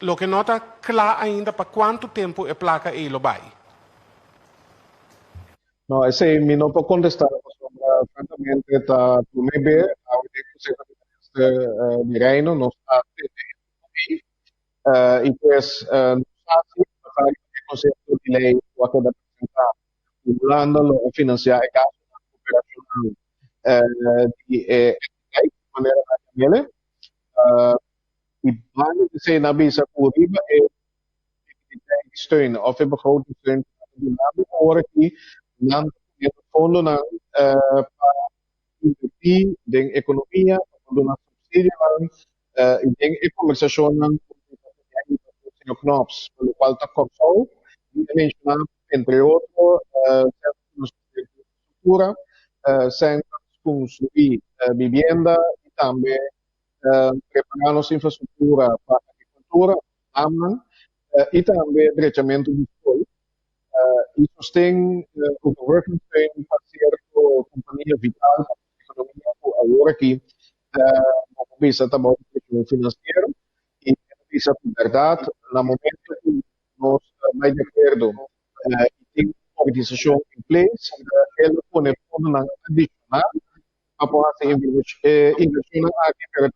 loke no ta kla ainda pa kuantu tempu e plaka ei lo bai. No, esei mi no por kontestá pasobra frankamente ta promé be awe den Konseho di Minister di Reino nos a tende e punto ei i pues nos sa si basá riba e konsepto di lei ku a keda presentá Hulanda lo a finansiá e gastunan operashonal di e entiteit, manera nan yam'el. I banda di esei nan a bisa ku riba e liquiditeitssteun òf e begrotingssteun ku nan ta duna bo ora ki nan ta poniendo fondonan pa invertí den ekonomia, pa por duna supsidionan i den e kombersashonnan ku mi ta tene ainda ku señor Knops, pa lokual ta Kòrsou, mi a menshoná entre otro sènternan di infrastruktura, sènternan pa konstruí bibienda i tambe prepará nos infrastruktura pa agrikultura, damnan, i tambe drechamentu di skol. I sosten overwerkingssteun pa sierto kompania vital pa nos ekonomia ku awor aki bo por bisa ta bou di preshon finansiero i mi ta bisa ku bèrdat na momento ku nos bai di akuerdo i tin un organisashon in place e lo pone fondonan adishonal pa por hasi e invershonnan aki pero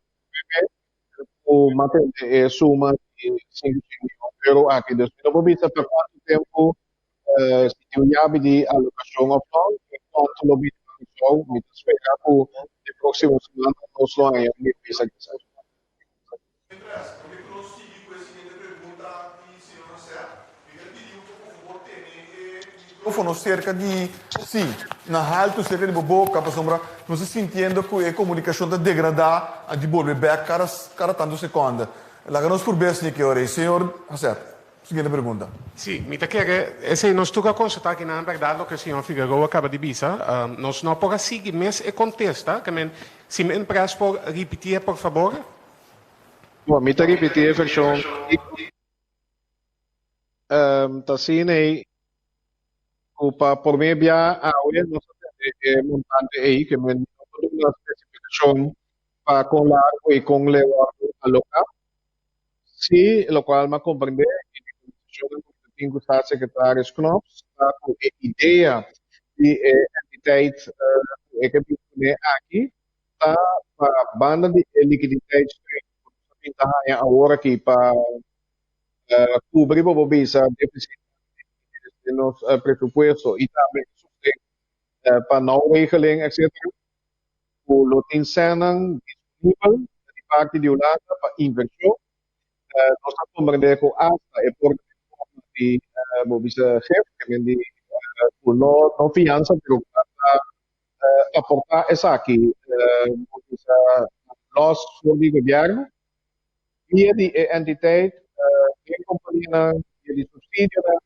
ku mantene e suma di 500 mion euro aki. Dus mi no por bisa pa kuantu tempu si tin un yabi di alokashon òf no, i kuantu lo bini pa Kòrsou. Mi ta spera ku den próksimo siman nos lo haña un bista di esaki. Mientras, promé ku nos sigui ku e siguiente pregunta di señor Hassel, mi ta pidi bo por fabor tene e micrófono cerca di, sí, na haltu cerca di bo boca, pasobra nos ta sintiendo cu e comunicacion ta degrada di bolbe bek cada, cada tanto seconde. Laga nos purbe esaki ora ei. Señor Hassel, siguiente pregunta. Sí, mi ta kere, esei nos tur a constata aki nan, berdad loke señor Figueroa caba di bisa. Nos no por a sigui mes e contesta, ke men, si mi empres por ripitié por fabor. Bon, mi ta ripití e vershon kiko ta asina ei ku pa promé bia awe nos a tende e montante ei ke men no por duna spesifikashon pa kon largu i kon leu wòrdu aloká. Sí, lokual mi a komprendé i di kombersashonnan ku mi ta tin ku Staatssecretaris Knops ta ku e idea di e entiteit ku e ke bin kuné aki. Ta pa banda di e liquiditeitssteun ku nos ta pinta haña awor aki pa kubri bo por bisa deficit den nos presupuesto i tambe e sosten pa nauwregeling etcetera ku lo tin sènnan disponibel di parti di Hulanda pa invershon. Nos ta komprendé ku asta e por ta den forma di bo bisa gef, ke men di ku no fiansa pero ku nan ta aportá esaki bo bisa lòs for di gobièrnu via di e entiteit den kompanianan, via di supsidionan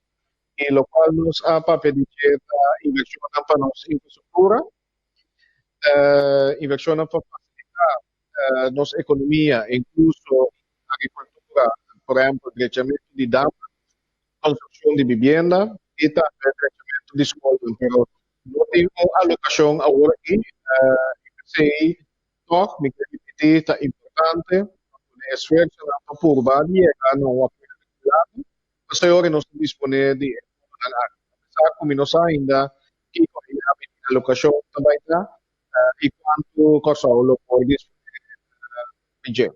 i lokual nos a papia di dje ta invershonnan pa nos infrastruktura, invershonnan pa fasilitá nos ekonomia, inkluso agrikultura, por ehèmpel drechamentu di damnan, konstrukshon di bibienda i tambe drechamentu di skolnan. Pero no tin un alokashon awor aki i p'esei tòg mi ke ripití ta importante pa pone esfuersonan pa purba di yega na un akuerdo ku Hulanda pasobra ora nos ta disponé di e fondonan aki. Apesar ku mi no sa ainda kiko e yabi di alokashon ta bai ta i kuantu Kòrsou lo por disponé di dje.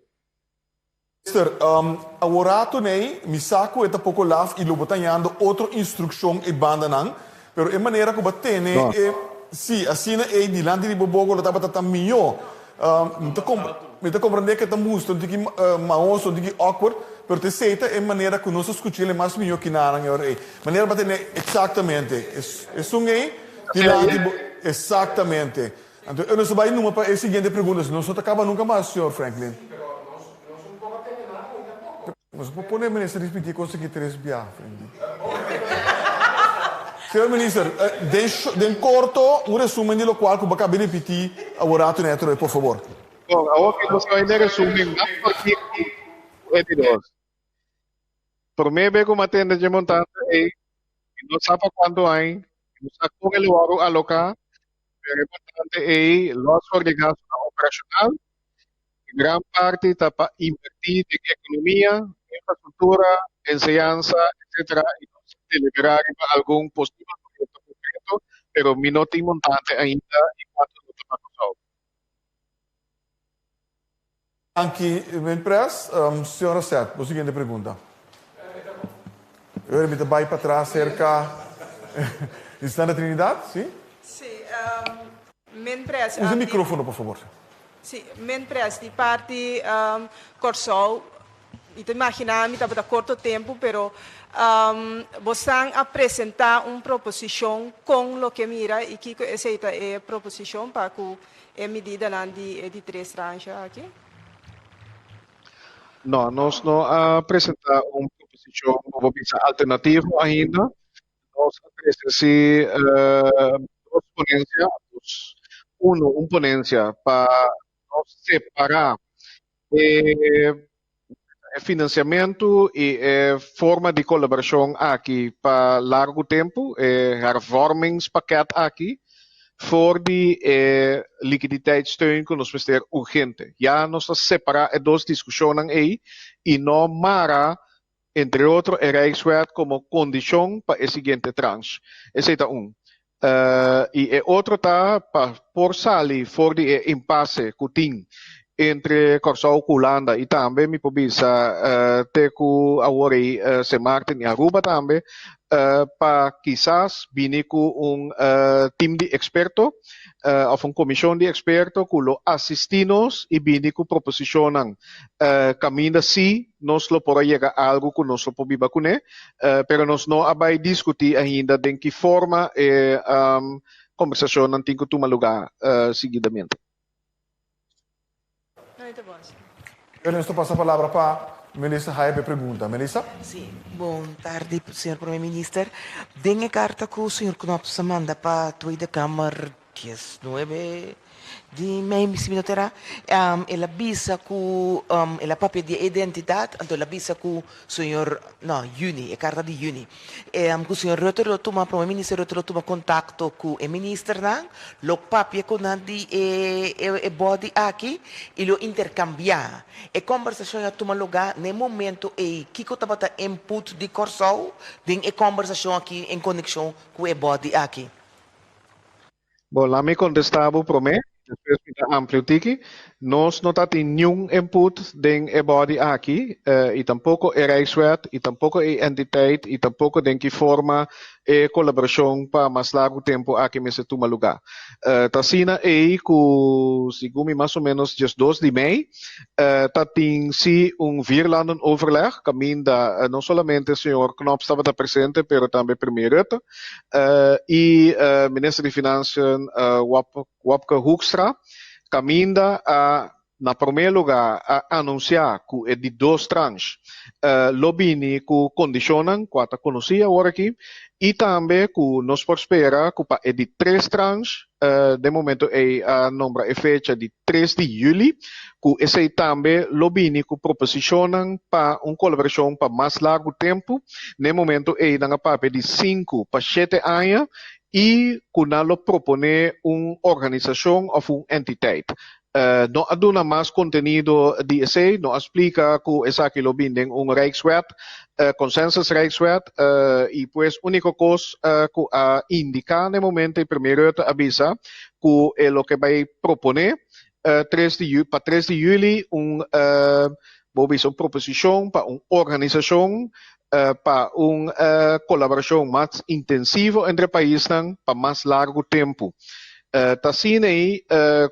Minister, awor rato nei mi sa ku e ta poko laf i lo bo ta hañando otro instrukshon e bandanan, pero e manera ku bo a tene e si asina ei dilanti di bo boka lo tabata ta mihó. Mi ta mi ta komprendé ku e ta mustra un tiki mahoso, un tiki awkward, pero ta esei ta e manera ku nos a skuch'el e mas mihó kinanan e ora ei. Manera bo a tene eksaktamente esun ei dilanti bo eksaktamente. Anto eu nos bai numa pa e siguiente pregunta, si nos no ta caba nunca mas, señor Franklin. Nos por pone minister ripiti cos aki tres bia, Franklin. Señor minister, den den corto un resumen di locual cu bo a caba di ripiti awor rato neto, por favor. Bon, awor ki nos bai den resumen mas cortico cu e di dos. Prome be cu mi a tende dje montante ey, mi no sa pa cuanto añ, mi no sa con e lo wòrdu aloca, pero e montante ey los for di gastonan operacional, gran parti ta pa inverti den economia, infrastructura, enseñansa, etcetera, y nos a delibera riba algun posibel proyecto concreto, pero mi no tin montante ainda y cuanto lo ta pa Kòrsou. Danki, Winpres. Señor Rosset, bo siguiente pregunta. Mi ta bai patras serka di Santa Trinidad, si? Si, Minpres. Usa microfono, por favor. Si, Minpres, di parti Kòrsou, mi ta imaginá mi tabata korto tempu, pero bosan a presentá un proposishon kon lo ke mira i kiko esei ta e proposishon pa ku e medidanan di e di tres tranche aki? No, nos no a presentá un proposishon of bo bisa alternativo ainda. Nos a trese si dos ponensia, dos, uno un ponensia pa nos separá e e financiamentu i e forma di kolaborashon aki pa largu tempu, e hervormingspakket aki, for di e likiditeitssteun ku nos mester urgente. Ya nos ta separá e dos diskushonnan ei i no mara, entre otro, e Rijkswet komo kondishon pa e siguiente tranche. Esei ta un. I e otro ta pa por sali for di e impasse ku tin entre Kòrsou ku Hulanda i tambe mi por bisa te ku awor ei Sint Maarten i Aruba tambe pa kisas bini ku un tim di eksperto òf un komishon di eksperto ku lo asistí nos i bini ku proposishonnan kaminda si nos lo por a yega algu ku nos lo por biba kuné, pero nos no a bai diskutí ainda den ki forma e kombersashonnan tin ku tuma lugá siguidamente. Ernesto pasa palabra pa Melissa Haya pa e pregunta. Melissa? Sí, bon tardi señor Prome Minister. Den e karta ku señor Knops a manda pa Tweede Kamer 19 di mei si mi no ta era, el a bisa ku el a papia di e identidat, anto el a bisa ku señor, no, yüni, e karta di yüni, ku señor Rutte lo tuma, prome minister Rutte lo tuma kontakto ku e ministernan, lo papia ku nan di e e body aki i lo interkambiá. E kòmbersashon a tuma lugá na e momento ei. Kiko tabata input di Kòrsou den e kòmbersashon aki en konekshon ku e body aki? Bon, laat mi kontestá bo promé. Despues mi ta amplia un tiki. Nos no tatin niun input den e body aki y tampoco e Rijkswet y tampoco e entiteit y tampoco den ki forma e colaboracion pa mas largo tempo aki mester tuma lugar. Ta asina ey cu segun mi mas o menos 12 di mei ta tin si un vierlandenoverleg caminda no solamente señor Knops tabata presente pero tambe Premier Rutte y Minister di Financiën Wopke Hoekstra caminda a na prome lugar a anuncia cu e di dos tranche lo bini cu condicionnan cua ta conoci awor aki y tambe cu nos por spera cu pa e di tres tranche, den momento ey a nombra e fecha di 3 di juli, cu esey tambe lo bini cu proposicionnan pa un colaboracion pa mas largo tempo. Den momento ey nan a papia di 5 pa 7 aña y cu nan lo propone un organisacion of un entiteit. No a duna mas contenido di esey, no a splica cu esaki lo bin den un Rijkswet, consensus Rijkswet, y pues unico cos cu a indica na momento e Premier Rutte a bisa cu e loke bay propone 3 di pa 3 di juli un bo bisa un proposicion pa un organisacion pa un colaboracion mas intensivo entre paisnan pa mas largo tempo. Ta asina ey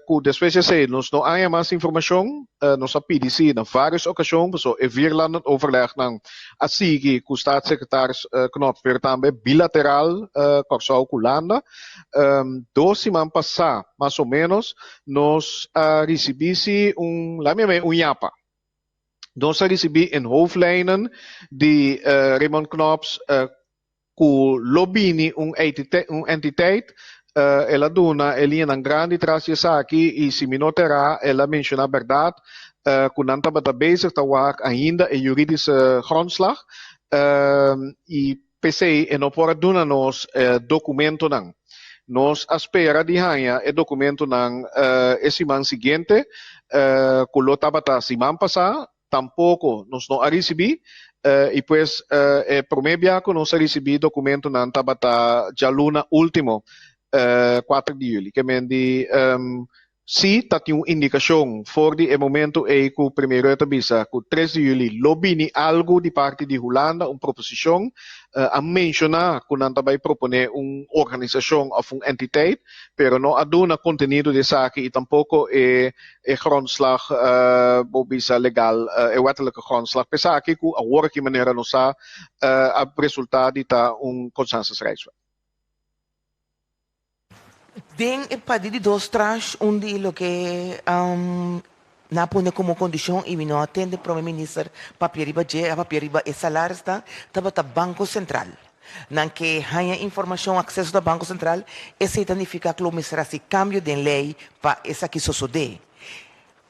cu despues di esey nos no haya mas informacion. Nos a pidi si na varios ocasion, paso e vierlandenoverlegnan a sigui cu staatssecretaris Knops, pero tambe bilateral Corsou cu Hulanda. 2 siman pasa, mas o menos, nos a ricibi si un, laat me un yapa. Nos a ricibi in hoofdlijnen di Raymond Knops cu lo bini un entiteit. El a duna e liñanan grandi tras di esaki y si mi no ta era, el a menciona berdad cu nan tabata bezig ta wak ainda e juridische grondslag y p'esey e no por a duna nos documentonan. Nos a spera di haña e documentonan e siman siguiente, cu lo tabata siman pasa, tampoco nos no a ricibi y pues e prome bia cu nos a ricibi documentonan tabata dialuna ultimo, 4 di juli. Kemen di si tatin un indicacion for di e momento ey cu Premier Rutte a bisa cu 3 di juli lo bini algo di parti di Hulanda, un proposicion, a menciona cu nan ta bay propone un organisacion of un entiteit, pero no a duna contenido di esaki y tampoco e grondslag, bo bisa legal, e wettelijke grondslag p'esaki cu awor aki manera nos sa a resulta di ta un consensus Rijkswet. Den e pa di dos tranche un di loke nan a pone como condicion y mi no a tende Prome Minister papia riba dje, a papia riba e salarisnan, tabata Banco Central. Nan ke haña informacion, acceso na Banco Central, esey ta nifica cu lo mester haci cambio den ley pa esaki sosode.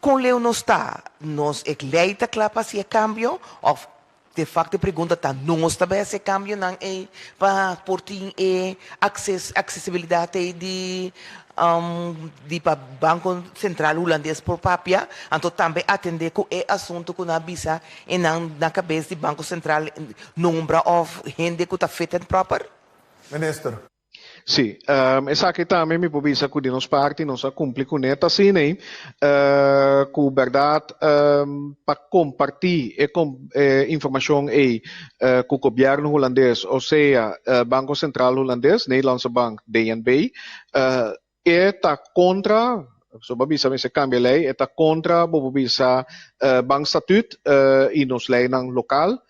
Con leu nos ta? Nos e ley ta cla pa haci e cambio of de facto e pregunta ta nos ta bay haci e cambionan ey pa por tin e acces accesibilidad ey di pa Banco Central Hulandes por papia, anto tambe atende cu e asunto cu nan a bisa e nan na cabes di Banco Central nombra of hende cu ta fit and proper? Minister. Si, esaki tambe mi por bisa cu di nos parti nos a cumpli cu net asina ey, cu berdad pa comparti e informacion ey cu gobierno Hulandes, o sea Banco Central Hulandes, Nederlandse Bank, DNB, e ta contra, so bo bisa mester cambia ley, e ta contra, bo bisa, bankstatuut y nos leynan local,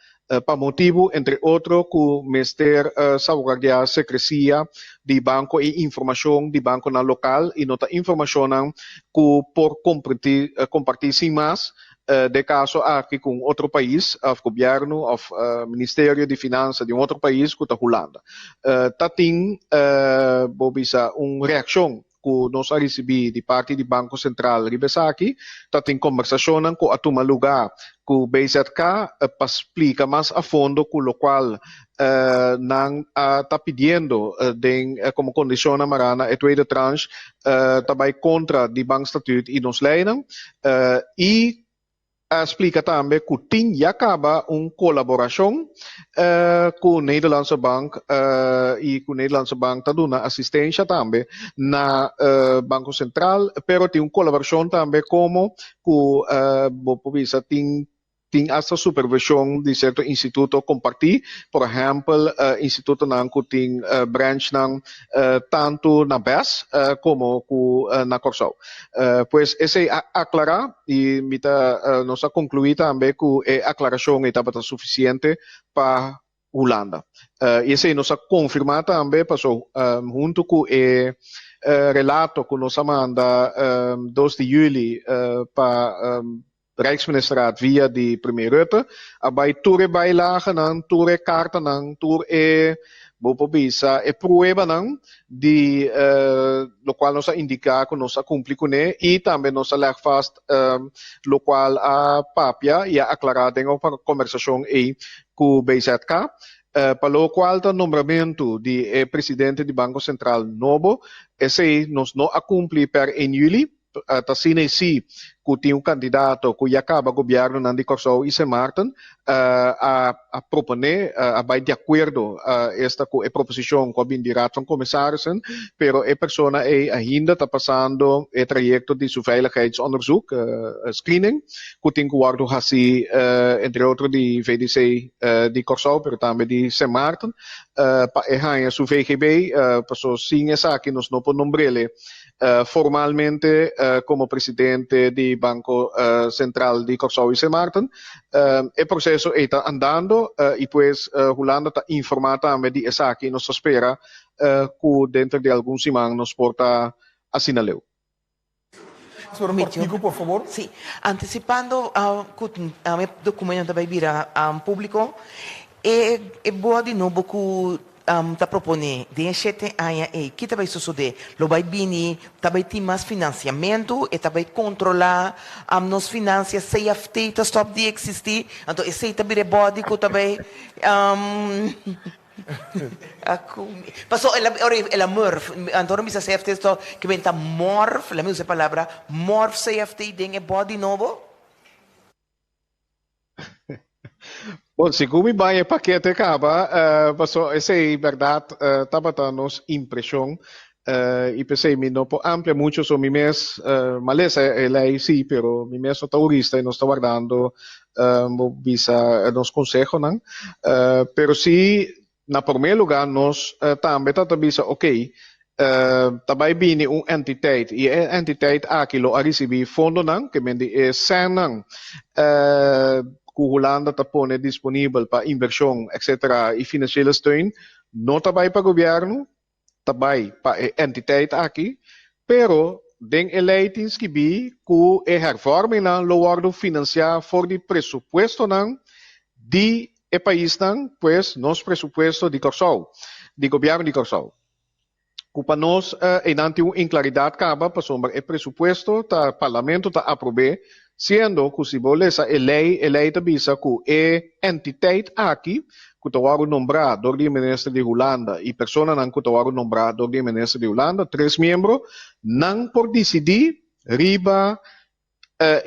pa motibo, entre otro, cu mester salvaguardia secrecia di banco y informacion di banconan local y no ta informacionnan cu por comparti sin mas den caso aki cu un otro pais of gobierno of ministerio di finansa di un otro pais cu ta Hulanda. Ta tin, bo bisa, un reaccion cu nos a ricibi di parti di Banco Central riba esaki. Ta tin conversacionnan cu a tuma lugar cu BZK pa splica mas a fondo cu locual nan ta pidiendo den como condicionnan mara na e tweede tranche ta bay contra di bankstatuut y nos leynan y A splika tambe ku tin ya kaba un kolaborashon ku Nederlandse Bank i ku Nederlandse Bank ta duna asistensha tambe na Banko Sentral, pero tin un kolaborashon tambe komo ku bo por bisa tin tin asta supervishon di sierto instituto kompartí, por ehèmpel institutonan ku tin branchnan tantu na bes komo ku na Kòrsou. Pues esei a aklará i mi ta nos a konkluí tambe ku e aklarashon ei tabata sufisiente pa Hulanda. I esei nos a konfirmá tambe paso huntu ku e relato ku nos a manda 2 di yüli pa Rijksministerraad via di Premier Rutte a bai tur e bijlagenan, tur e kartanan, tur e bo por bisa e pruebanan di lokual nos a indiká ku nos a kumpli kuné i tambe nos a lèg vast lokual a papia i a aklará den e kombersashon ei ku BZK. Pa lokual ta nombramentu di e presidente di Banko Sentral nobo, esei nos no a kumpli per 1 yüli. Ta asina i si ku tin un kandidato ku ya kaba gobièrnunan di Kòrsou i Sint Maarten a a proponé, a bai di akuerdo esta ku e proposishon ku a bini di Raad van Commissarissen, pero e persona ei ainda ta pasando e trayekto di su veiligheidsonderzoek, screening, ku tin ku wòrdu hasí entre otro di VDC di Kòrsou pero tambe di Sint Maarten pa e haña su VGB, paso sin esaki nos no por nombr'é Formalmente komo presidente di Banko Sentral di Kòrsou i Sint Maarten. E proseso ei ta andando i pues Hulanda ta informá tambe di esaki i nos ta spera ku denter di algun siman nos por ta asina leu. Señora Cortigo, por favor. Sí, anticipando cu e documento ta bay bira publico, e boa di nobo cu ta proponé den e shete aña ei, ki ta bai sosodé? Lo bai bini, ta bai tin mas finansiamentu, e ta bai kontrolá nos finansia, CFT ta stòp di eksistí, anto esei ta bira e bòdi ku ta bai Paso el a ora el a murf, anto ora mi bisa CFT stòp, ke men ta mòrf, laat mi usa e palabra, mòrf CFT den e bòdi nobo. Bon, segun mi bai e pakete kaba, paso esei bèrdat tabata nos impreshon i p'esei mi no por amplia mucho, so mi mes malesa e lei si, pero mi mes no ta hurista i nos ta wardando bo bisa nos konsehonan. Pero si Na promé lugá nos tambe ta ta bisa okey, ta bai bini un entiteit i e entiteit aki lo a risibí fondonan, ke men di e sènnan ku Hulanda ta pone disponibel pa invershon etcetera i finansiële steun no ta bai pa gobièrnu, ta bai pa e entiteit aki, pero den e lei tin skibí ku e hervormingnan lo wòrdu finansiá for di presupuestonan di e paisnan, pues nos presupuesto di Kòrsou, di gobièrnu di Kòrsou. Ku pa nos einan tin un inklaridat kaba pasobra e presupuesto ta parlamento ta aprob'é, siendo ku si bo lesa e lei, e lei ta bisa ku e entiteit aki ku ta wòrdu nombrá dor di e minister di Hulanda i personanan ku ta wòrdu nombrá dor di e minister di Hulanda, tres miembro, nan por disidí riba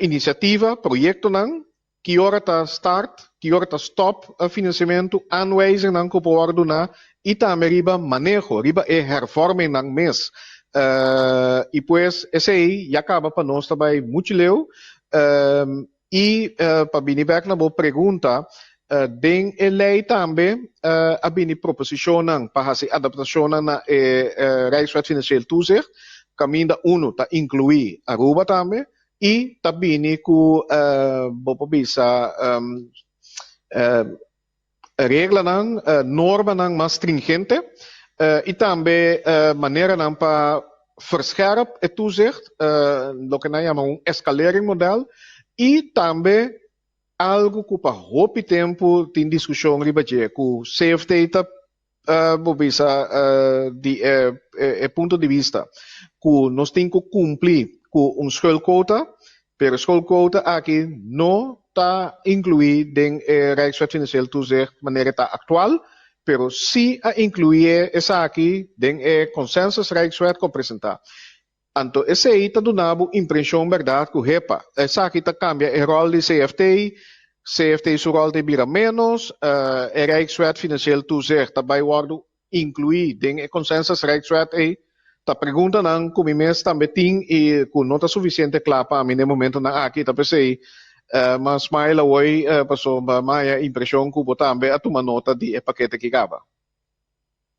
inisiativa, proyektonan, ki ora ta start, ki ora ta stòp finansiamentu, aanwijzingnan ku por wòrdu duná i tambe riba maneho, riba e hervormingnan mes. I pues esei ya kaba pa nos ta bai muchu leu. I pa bini bèk na bo pregunta, den e lei tambe a bini proposishonnan pa hasi adaptashonnan na e Rijkswet Financieel Toezicht, kaminda unu ta inkluí Aruba tambe i ta bini ku bo por bisa reglanan, normanan mas stringente i tambe maneranan pa verscherp e toezicht, loke nan yama un escaleringmodel, i tambe algu ku pa hopi tempu tin diskushon riba dje, ku CFT ta bo bisa di e punto di bista ku nos tin ku kumpli ku un schuldquota, pero e schuldquota aki no ta inkluí den e Rijkswet Financieel Toezicht manera e ta aktual, pero si a inkluí esaki den e Consensus Rijkswet ku a presentá. Anto esei ta duna bo impreshon bèrdat ku hepa, esaki ta kambia e ròl di CFT, CFT su ròl ta bira ménos, e Rijkswet Financieel Toezicht ta bai wòrdu inkluí den e Consensus Rijkswet ei. Ta preguntanan ku mi mes tambe tin i ku no ta sufisiente kla pa mi den momentonan aki. Ta p'esei m'a smile awoi pasobra m'a haña impreshon ku bo tambe a tuma nota di e pakete ki kaba.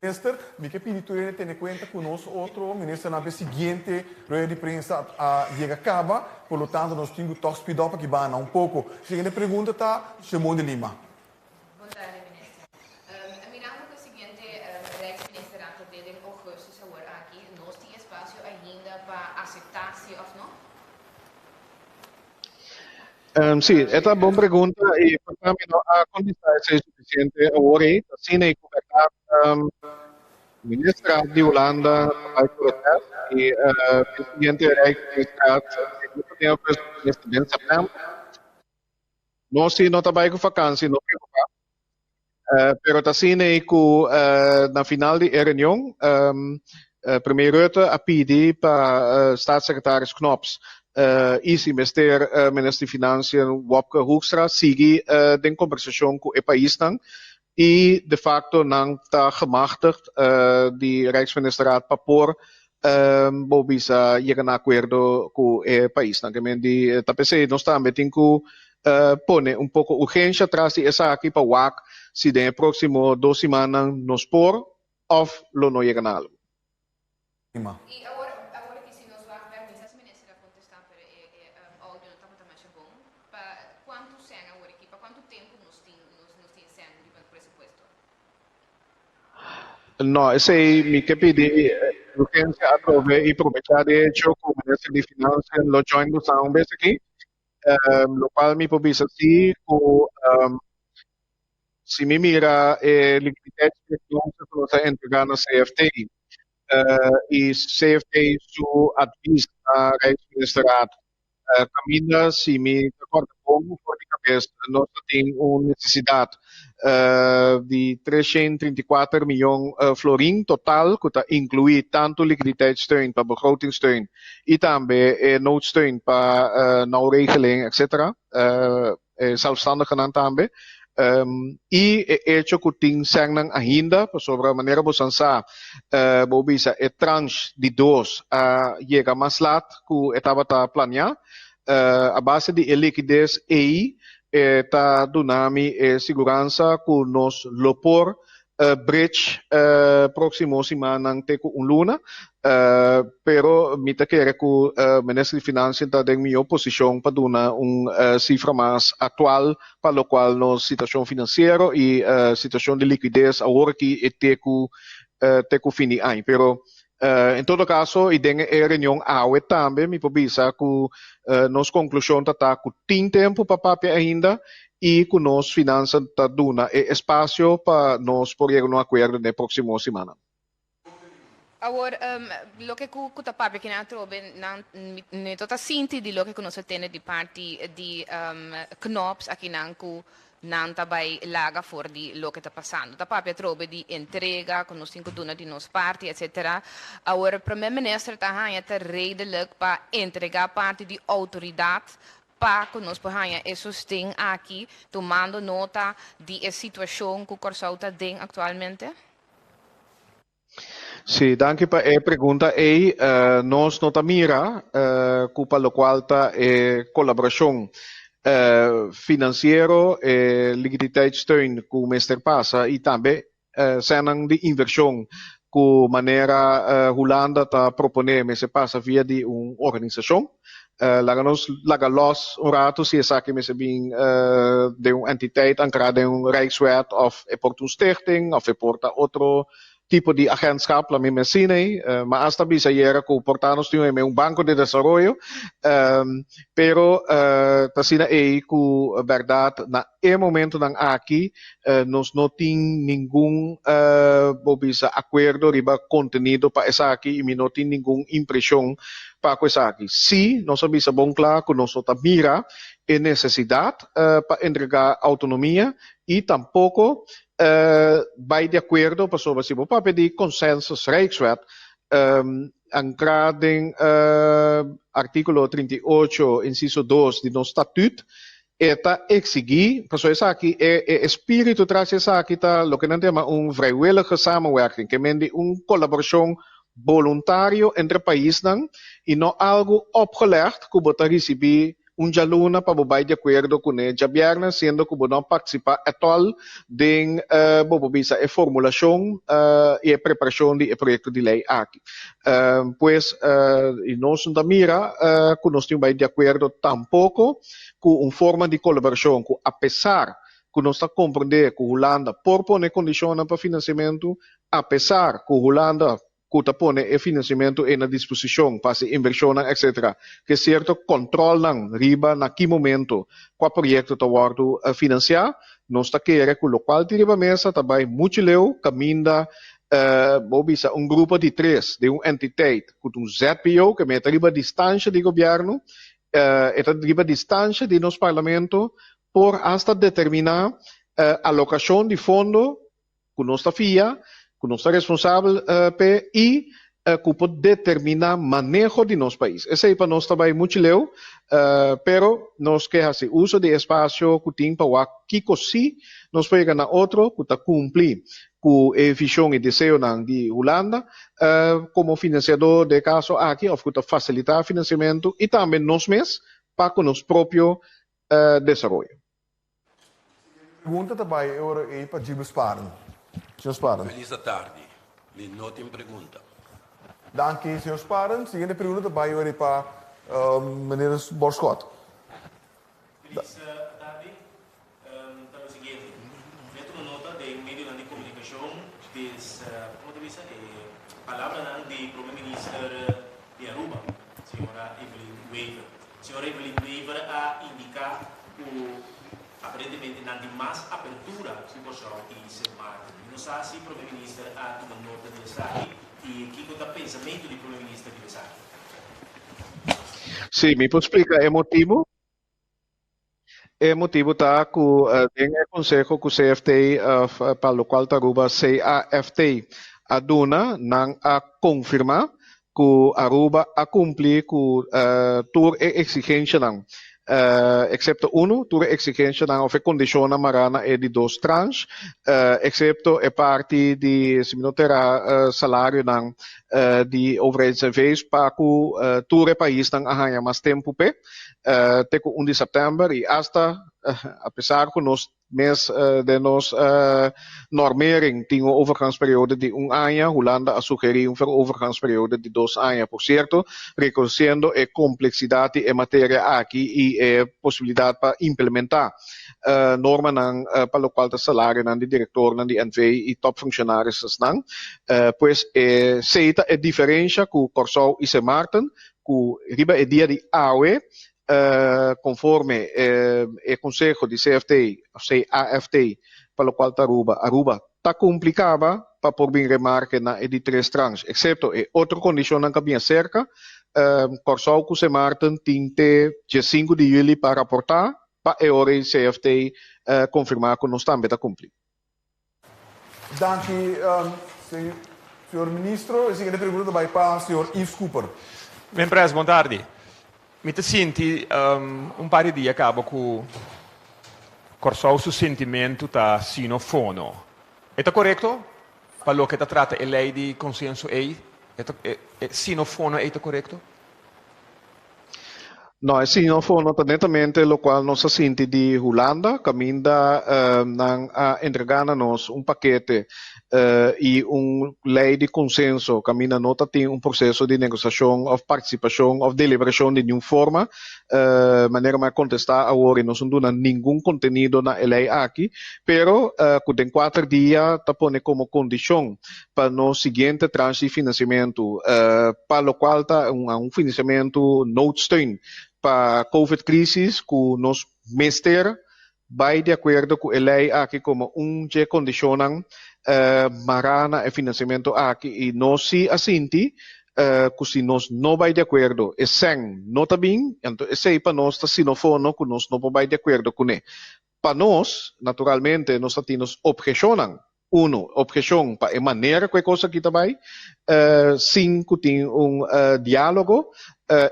Minister, mi ke pidi tur hende tene kuenta ku nos otro ministernan p'e siguiente rueda di prensa a yega kaba, por lo tanto nos tin ku tòg speed up aki banda un poko. Siguiente pregunta ta Simon de Lima. Bon tarde minister. Mirando ku e siguiente Rijksministerraad ta te den augustus awor aki, nos tin espasio ainda pa aseptá si òf no? Sí, e ta bon pregunta i por ta mi no a kontestá esei sufisiente awor ei. Ta asina ei ku bèrdat Ministerraad di Hulanda ta bai ku reses i e siguiente Rijksministerraad no ta den augustus mester den sèptèmber. Nos si no ta bai ku fakansi, no preokupá. Pero ta asina ei ku na final di e reunion Premier Rutte a pidi pa Staatssecretaris Knops i si mester Minister di Financiën Wopke Hoekstra sigui den kombersashon ku e paisnan i de facto nan ta gemachtigd di Rijksministerraad pa por bo bisa yega na akuerdo ku e paisnan. Ke men di ta p'esei nos tambe tin ku pone un poko urgensha tras di esaki pa wak si den e próksimo dos simannan nos por òf lo no yega na algu. I awor, awor aki si nos wak bek, mi sa si minister a kontestá, pero e e audio no tabata masha bon. Pa kuantu sèn awor aki, pa kuantu tempu nos tin nos nos tin sèn riba presupuesto? No, esei mi ke pidi urgensia atrobe i probechá di hecho ku minister di Finansia lo join nos un bes aki. Lokual mi por bisa si ku si mi mira e liquiditeitsprognose ku nos a entregá na CFT i CFT su advis na Rijksministerraad kaminda si mi ta kòrda bon for di kabes nos ta tin un nesesidat di 334 miyon florin total ku ta inkluí tantu liquiditeitssteun pa begrotingssteun i tambe e noodsteun pa nauwregeling etcetera, e zelfstandigenan tambe, i e echo ku tin sènnan ainda pasobra manera bosan sa bo bisa e tranche di dos a yega mas lat ku e tabata planiá, a base di e likides ei e ta duna mi e siguransa ku nos lo por bridge próksimo simannan te ku un luna, pero mi ta kere ku Minister di Financiën ta den mihó posishon pa duna un sifra mas aktual pa lokual nos situashon finansiero i situashon di likides awor aki e te ku te ku fin di aña. Pero en todo kaso i den e reunion awe tambe mi por bisa ku nos konklushon ta ta ku tin tempu pa papia ainda i ku nos finansa ta duna e espasio pa nos por yega un akuerdo den e próksimo simannan. Awor, loke ku ku ta papia kinan atrobe, nan mi to ta sinti di loke ku nos a tende di parti di Knops akinan ku nan ta bai laga for di loke ta pasando. Ta papia atrobe di entrega ku nos tin ku duna di nos parti etcetera. Awor Prome Minister ta haña ta redelijk pa entrega parti di outoridat pa ku nos por haña e sosten aki tumando nota di e situashon ku Kòrsou ta den aktualmente? Sí, danki pa e pregunta ei. Nos no ta mira ku pa lokual ta e kolaborashon finansiero, e liquiditeitssteun ku mester pasa i tambe sènnan di invershon ku manera Hulanda ta proponé mester pasa via di un organisashon. Laga nos laga lòs un ratu si esaki mester bin den un entiteit ankrá den un Rijkswet òf e por ta un stichting òf e por ta otro tipo di agentschap, la mi mensina ei. Ma asta bisa ayera ku por ta nos tin un banko di desaroyo, pero ta asina ei ku bèrdat na e momentonan aki nos no tin ningun bo bisa akuerdo riba kontenido pa esaki i mi no tin ningun impreshon pa ku esaki. Sí, nos a bisa bon kla ku nos no ta mira e nesesidat pa entregá outonomia i tampoko bai di akuerdo pasobra si bo papia di consensus Rijkswet. Ankrá den artíkulo 38, insiso 2 di nos statüt, e ta eksigí, pasobra esaki, e e espíritu tras di esaki ta loke nan ta yama un vrijwillige samenwerking, ke men di un kolaborashon boluntario entre paisnan i no algu opgelegd ku bo ta risibí un djaluna pa bo bai di akuerdo kuné djabièrnè siendo ku bo no a partisipá ètòl den bo por bisa e formulashon i e preparashon di e proyekto di lei aki. Pues i nos no ta mira ku nos tin bai di akuerdo tampoko ku un forma di kolaborashon ku apesar ku nos ta komprendé ku Hulanda por pone kondishonnan pa finansiamentu, apesar ku Hulanda ku ta pone e finansiamentu ei na disposishon pa hasi invershonnan etc. Ke sierto kòntròlnan riba na ki momento kua proyekto ta wòrdu finansiá. Nos ta kere ku lokual tin riba mesa ta bai muchu leu kaminda bo bisa un grupo di tres den un entiteit ku ta un ZBO ke meta riba distansha di gobièrnu, e ta riba distansha di nos parlamento por asta determiná alokashon di fondo ku nos ta fia, ku nos ta responsabel p'e i ku por determiná maneho di nos pais. Esei pa nos ta bai muchu leu, pero nos ke hasi uso di e espasio ku tin pa wak kiko si nos por yega na otro ku ta kumpli ku e vishon i deseonan di Hulanda komo finansiadó den e kaso aki òf ku ta fasilitá finansiamentu i tambe nos mes pa ku nos propio desaroyo. Pregunta ta bai e ora ei pa Gilbert Sparen. Señor Sparen. Feliz atardi. Mi no tin pregunta. Danki, señor Sparen. Siguiente pregunta ta bai e ora ei pa meneer Borschot. Feliz atardi. Ta lo siguiente. Mi a tuma nota den medionan di comunicacion des, como ta bisa, e palabranan di Prome Minister di Aruba, señora Evelyn Wever. Señora Evelyn Wever a indica cu aparentemente nan tin mas apertura cu Kòrsou y Sint Maarten. Mi no sa si Prome Minister a tuma nota di esaki y kico ta pensamento di Prome Minister riba esaki. Sí, mi por splica e motibo. E motibo ta cu den e conseho cu CFT of pa locual ta Aruba CAFT a duna, nan a confirma cu Aruba a cumpli cu tur e exigencianan, excepto uno, tur e exigencianan of e condicionnan mara na e di dos tranche, excepto e parti di, si mi no ta era, salarionan di overheids-NV's pa cu tur e paisnan a haya mas tempo p'e, te cu un di september y hasta apesar cu nos mes den nos normering tin un overgangsperiode di un aña, Hulanda a sugeri un overgangsperiode di dos aña. Por cierto, reconociendo e complexidad di e materia aki y e posibilidad pa implementa normanan pa locual ta salarionan di directornan di NV y topfunctionarisnan. Pues esey ta e diferencia cu Corsou y Sint Maarten cu riba e dia di awe, conforme e conseho di CFT of CAFT pa locual ta Aruba, Aruba ta cumpli caba pa por bin remarke na e di tres tranche, excepto e otro condicionnan cu a bin acerca. Corsou cu Sint Maarten tin te diesinku di juli pa raporta pa e ora ei CFT confirma cu nos tambe ta cumpli. Danki, señor ministro. E siguiente pregunta ta bai pa señor Yves Cooper. Men pres, bon tardi. Mi ta sinti un par di dia kaba ku Kòrsou su sentimentu ta sino fono. E ta korekto? Pa loke ta trata e lei di konsenso ei, e ta e sino fono ei ta korekto? No, e sinofono ta netamente locual nos a sinti di Hulanda, caminda nan a entrega na nos un pakete y un ley di consenso, caminda no ta tin un proceso di negociacion of participacion of deliberacion di niun forma. Manera mi a contesta awor y nos no duna ningun contenido na e ley aki, pero cu den cuater dia ta pone como condicion pa nos siguiente tranche di financiamentu, pa locual ta un financiamentu noodsteun pa covid crisis cu nos mester bay di acuerdo cu e ley aki como un dje condicionnan mara na e financiamentu aki y nos si a sinti cu si nos no bay di acuerdo e cen no ta bin, anto esey pa nos ta sinofono cu nos no por bay di acuerdo cune. Pa nos, naturalmente, nos ta tin nos objecionnan. Uno, obheshon pa e manera ku e kos aki ta bai, sin ku tin un diálogo,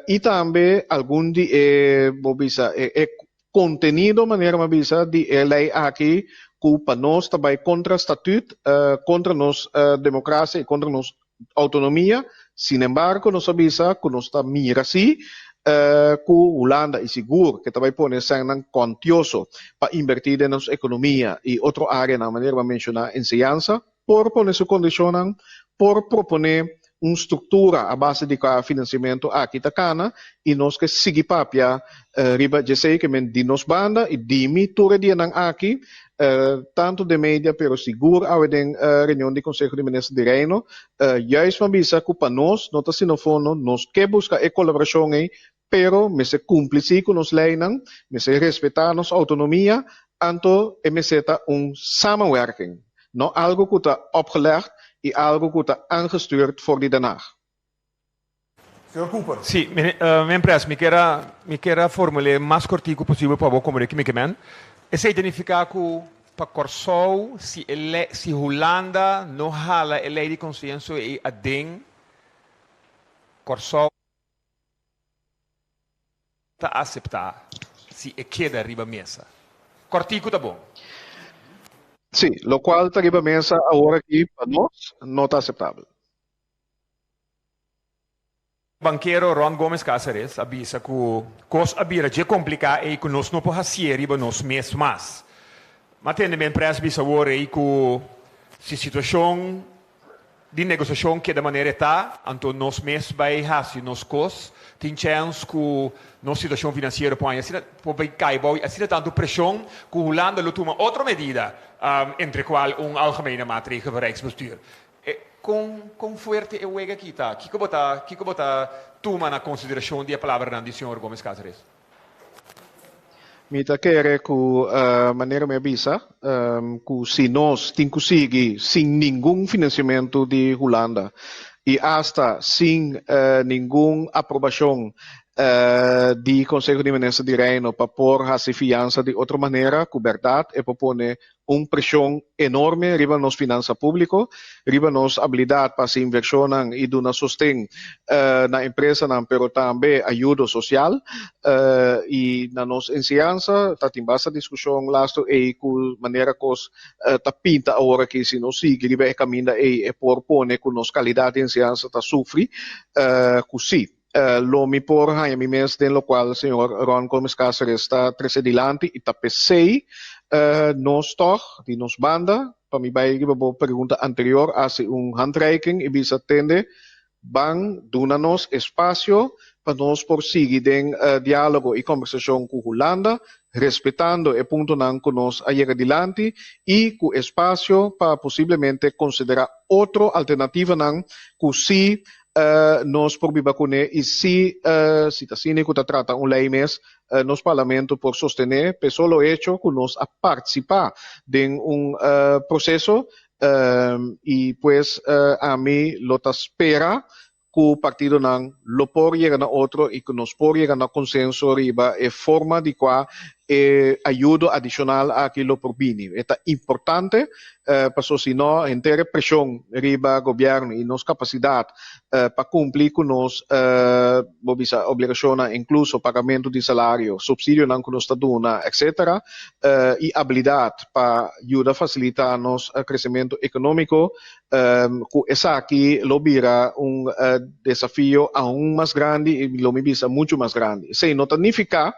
i tambe algun di e, bo bisa, e kontenido, manera mi a bisa, di e lei aki ku pa nos ta bai kontra statüt, kontra nos demokrasia i kontra nos autonomia. Sinembargo, nos a bisa ku nos ta mira si ku Hulanda i sigur ke ta bai pone sènnan kuantioso pa inbertí den nos ekonomia i otro áreanan, manera bo a menshoná enseñansa, por pone su kondishonnan, por proponé un struktura a base di kua finansiamentu aki ta kana i nos ke sigui papia riba djesei ke men di nos banda i di mi tur e dianan aki tantu den media pero sigur awe den reunion di Conseho di Minister di Reino juist m'a bisa ku pa nos no ta sino fondo nos ke buska e kolaborashon ei pero mester kumpli si ku nos leinan mester respetá nos outonomia anto e mester ta un samenwerking no algu ku ta opgelegd i algu ku ta aangestuurd for di Den Haag. Señor Cooper. Sí, men pres, mi kier a, mi kier a formul'é mas kortiku posibel pa bo komprendé ki mi ke men. Esei ta nifiká ku pa Kòrsou, si e lei, si Hulanda no hala e lei di konsenso ei aden, Kòrsou ta aseptá si e keda riba mesa. Kòrtiku ta bon. Sí, lokual ta riba mesa awor aki pa nos no ta aseptabel. Bankero Ron Gomez Cáceres a bisa ku kos a bira dje kompliká ei ku nos no por hasié riba nos mes mas. M'a tende men pres bisa awor ei ku si situashon di negosiashon keda manera e ta, anto nos mes bai hasi nos kos, tin chèns ku nos situashon finansiero por haña asina por bai kai bou asina tantu preshon ku Hulanda lo tuma otro medida, entre kual un algemene maatregel van Rijksbestuur. E kon kon fuerte e wega aki ta? Kiko bo ta kiko bo ta tuma na konsiderashon di e palabranan di señor Gomez Cáceres? Mi ta kere ku manera mi a bisa ku si nos tin ku sigui sin ningun finansiamentu di Hulanda i asta sin ningun aprobashon di Konseho di Minister di Reino pa por hasi fiansa di otro manera ku bèrdat e por pone un preshon enorme riba nos finansa públiko, riba nos abilidat pa hasi invershonnan i duna sosten na empresanan pero tambe ayudo sosial i na nos enseñansa. Ta tin basta diskushon lastu ei ku manera kos ta pinta awor aki si nos sigui riba e kaminda ei e por pone ku nos kalidat di enseñansa ta sufri ku si. Lo mi por haña mi mes den lokual señor Ron Gomez Cáceres ta trese dilanti i ta p'esei nos tòg di nos banda, pa mi bai riba bo pregunta anterior, hasi un handreiking i bisa tende ban duna nos espasio pa nos por sigui den diálogo i kòmbersashon ku Hulanda, respetando e puntonan ku nos a yega dilanti i ku espasio pa posiblemente konsiderá otro alternativanan ku si nos por biba kuné i si si ta asina ku ta trata un lei mes nos parlamento por sostené p'e solo hecho ku nos a partisipá den un proseso i pues ami lo ta spera ku partidonan lo por yega na otro i ku nos por yega na konsenso riba e forma di kua e ayudo adishonal aki lo por bini. E ta importante paso si no henter e preshon riba gobièrnu i nos kapasidat pa kumpli ku nos bo bisa obligashonnan inkluso pagamentu di salario, supsidionan ku nos ta duna etcetera i abilidat pa yuda fasilitá nos kresementu ekonómiko ku esaki lo bira un desafio aun mas grandi i lo mi bisa muchu mas grandi. Esei no ta nifiká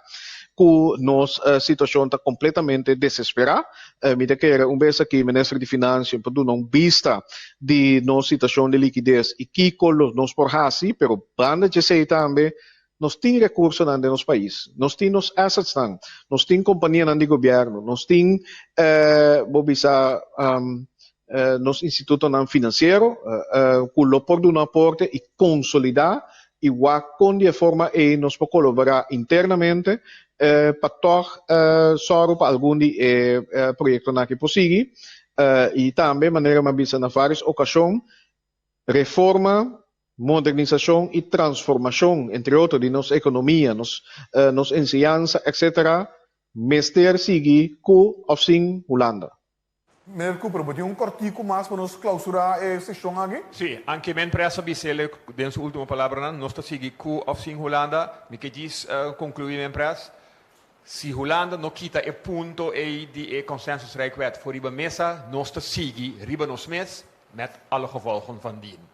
ku nos situashon ta kompletamente desesperá. Mi ta kere un bes aki Minister di Finansia por duna un bista di nos situashon di likides i kiko lo nos por hasi, pero banda djesei tambe nos tin rekursonan den nos pais, nos tin nos assetsnan, nos tin kompanianan di gobièrnu, nos tin bo bisa nos institutonan finansiero ku lo por duna aporte i konsolidá i wak kon di e forma ei nos por kolaborá internamente pa tòg sòru pa algun di e proyektonan aki por sigui. I tambe manera mi a bisa na vários okashon, reforma, modernisashon i transformashon, entre otro, di nos ekonomia, nos nos enseñansa, etcetera, mester sigui ku òf sin Hulanda. Meneer Cooper, bo tin un kòrtiku mas pa nos klausurá e seshon aki? Sí, anke men pres a bis'el den su último palabranan, nos ta sigui ku òf sin Hulanda. Mi ke djis konkluí, men pres, si Hulanda no kita e punto ei di e Consensusrijkwet for riba mesa, nos ta sigui riba nos mes, met alle gevolgen van dien.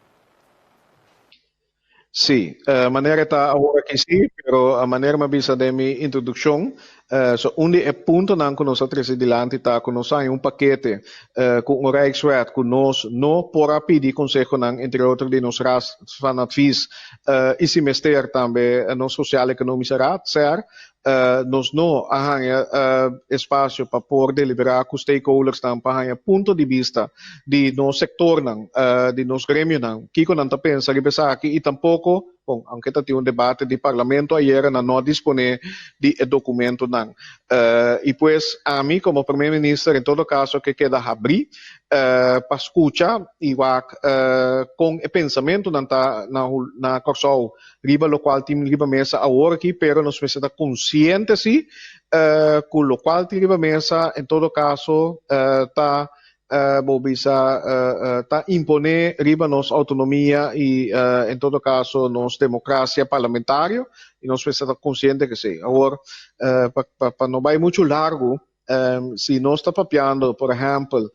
Sí, manera e ta awor aki sí, pero manera mi a bisa den mi introdukshon, so un di e puntonan ku nos a trese dilanti ta ku nos a haña un pakete ku un Rijkswet ku nos no por a pidi konsehonan, entre otro di nos Raad van Advies i si mester tambe nos Sociaal Economische Raad, ser, Nos no a haña espasio pa por deliberá ku stakeholdersnan pa haña punto di bista di nos sektornan, di nos gremionan, kiko nan ta pensa riba esaki i tampoko, bon, aunke ta tin un debate di parlamento ayera, nan no a disponé di e dokumentonan. I pues ami komo Prome Minister en todo kaso ke keda habrí pa skucha i wak kon e pensamentunan ta na Kòrsou riba lokual tin riba mesa awor aki, pero nos mester ta konsiente si ku lokual tin riba mesa en todo kaso ta bo bisa ta imponé riba nos outonomia i en todo kaso nos demokrasia parlamentario i nos mester ta konsiente ku esei. Awor pa no bai muchu largu si nos ta papiando por ehèmpel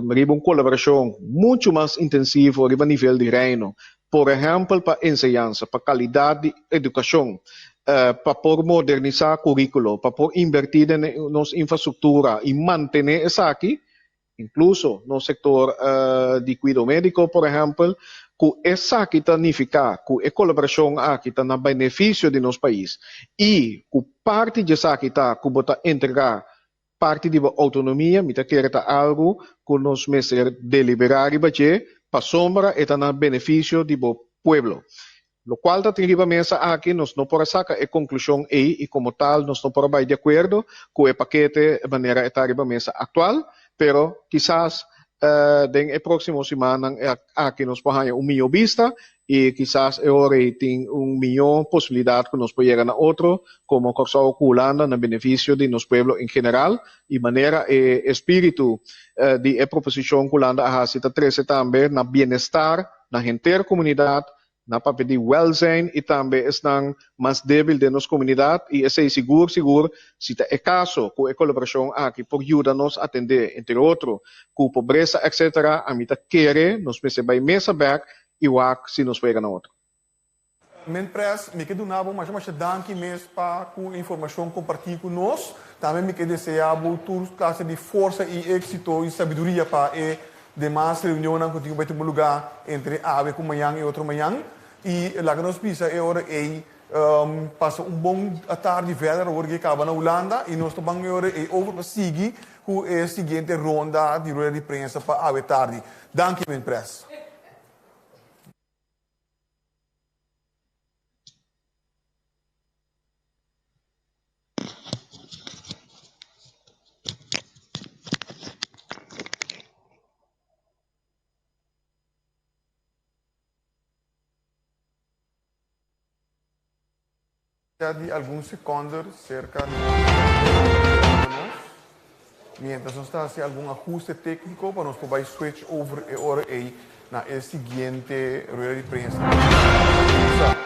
riba un kolaborashon muchu mas intensivo riba nivel di Reino, por ehèmpel pa enseñansa, pa kalidat di edukashon, pa por modernisá kuríkulo, pa por invertí den nos infrastruktura i mantené esaki, inkluso nos sektor di kuido médiko por ehèmpel, ku esaki ta nifiká ku e kolaborashon aki ta na benefisio di nos pais i ku parti di esaki ta ku bo ta entregá parti di bo outonomia, mi ta kere ta algu ku nos mester deliberá riba dje pasobra e ta na benefisio di bo pueblo. Lokual ta tin riba mesa aki nos no por a saka e konklushon ei i komo tal nos no por a bai di akuerdo ku e pakete manera e ta riba mesa aktual, pero kisas den e próksimo simannan aki nos por haña un mihó bista i kisas e ora ei tin un mihó posibilidat ku nos por yega na otro komo Kòrsou ku Hulanda na benefisio di nos pueblo en general i manera e espíritu di e proposishon ku Hulanda a hasi ta trese tambe na bienestar na henter komunidat Na papia di welzijn i tambe esnan mas débil den nos komunidat i esei sigur sigur si ta e kaso ku e kolaborashon aki por yuda nos atendé entre otro ku pobresa etc. Ami ta kere nos mester bai mesa bèk i wak si nos por yega na otro. Men Pres, mi ke duna bo masha masha danki mes pa ku e informashon kompartí ku nos. Tambe mi ke deseá bo tur klase di forsa i éksito i sabiduria pa e Demas reunionnan ku tin ku bai tuma lugá entre awe ku mañan i otro mañan. I laga nos bisa e ora ei pasa un bon atardi verder awor ke kaba na Hulanda i nos ta ban e ora ei over pa sigui ku e siguiente ronda di rueda di prensa pa awe tardi. Danki men pres. Di algun sekonder serka nos mientras nos ta hasi algun ahuste tékniko pa nos por bai switch over e ora ei na e siguiente rueda di prensa.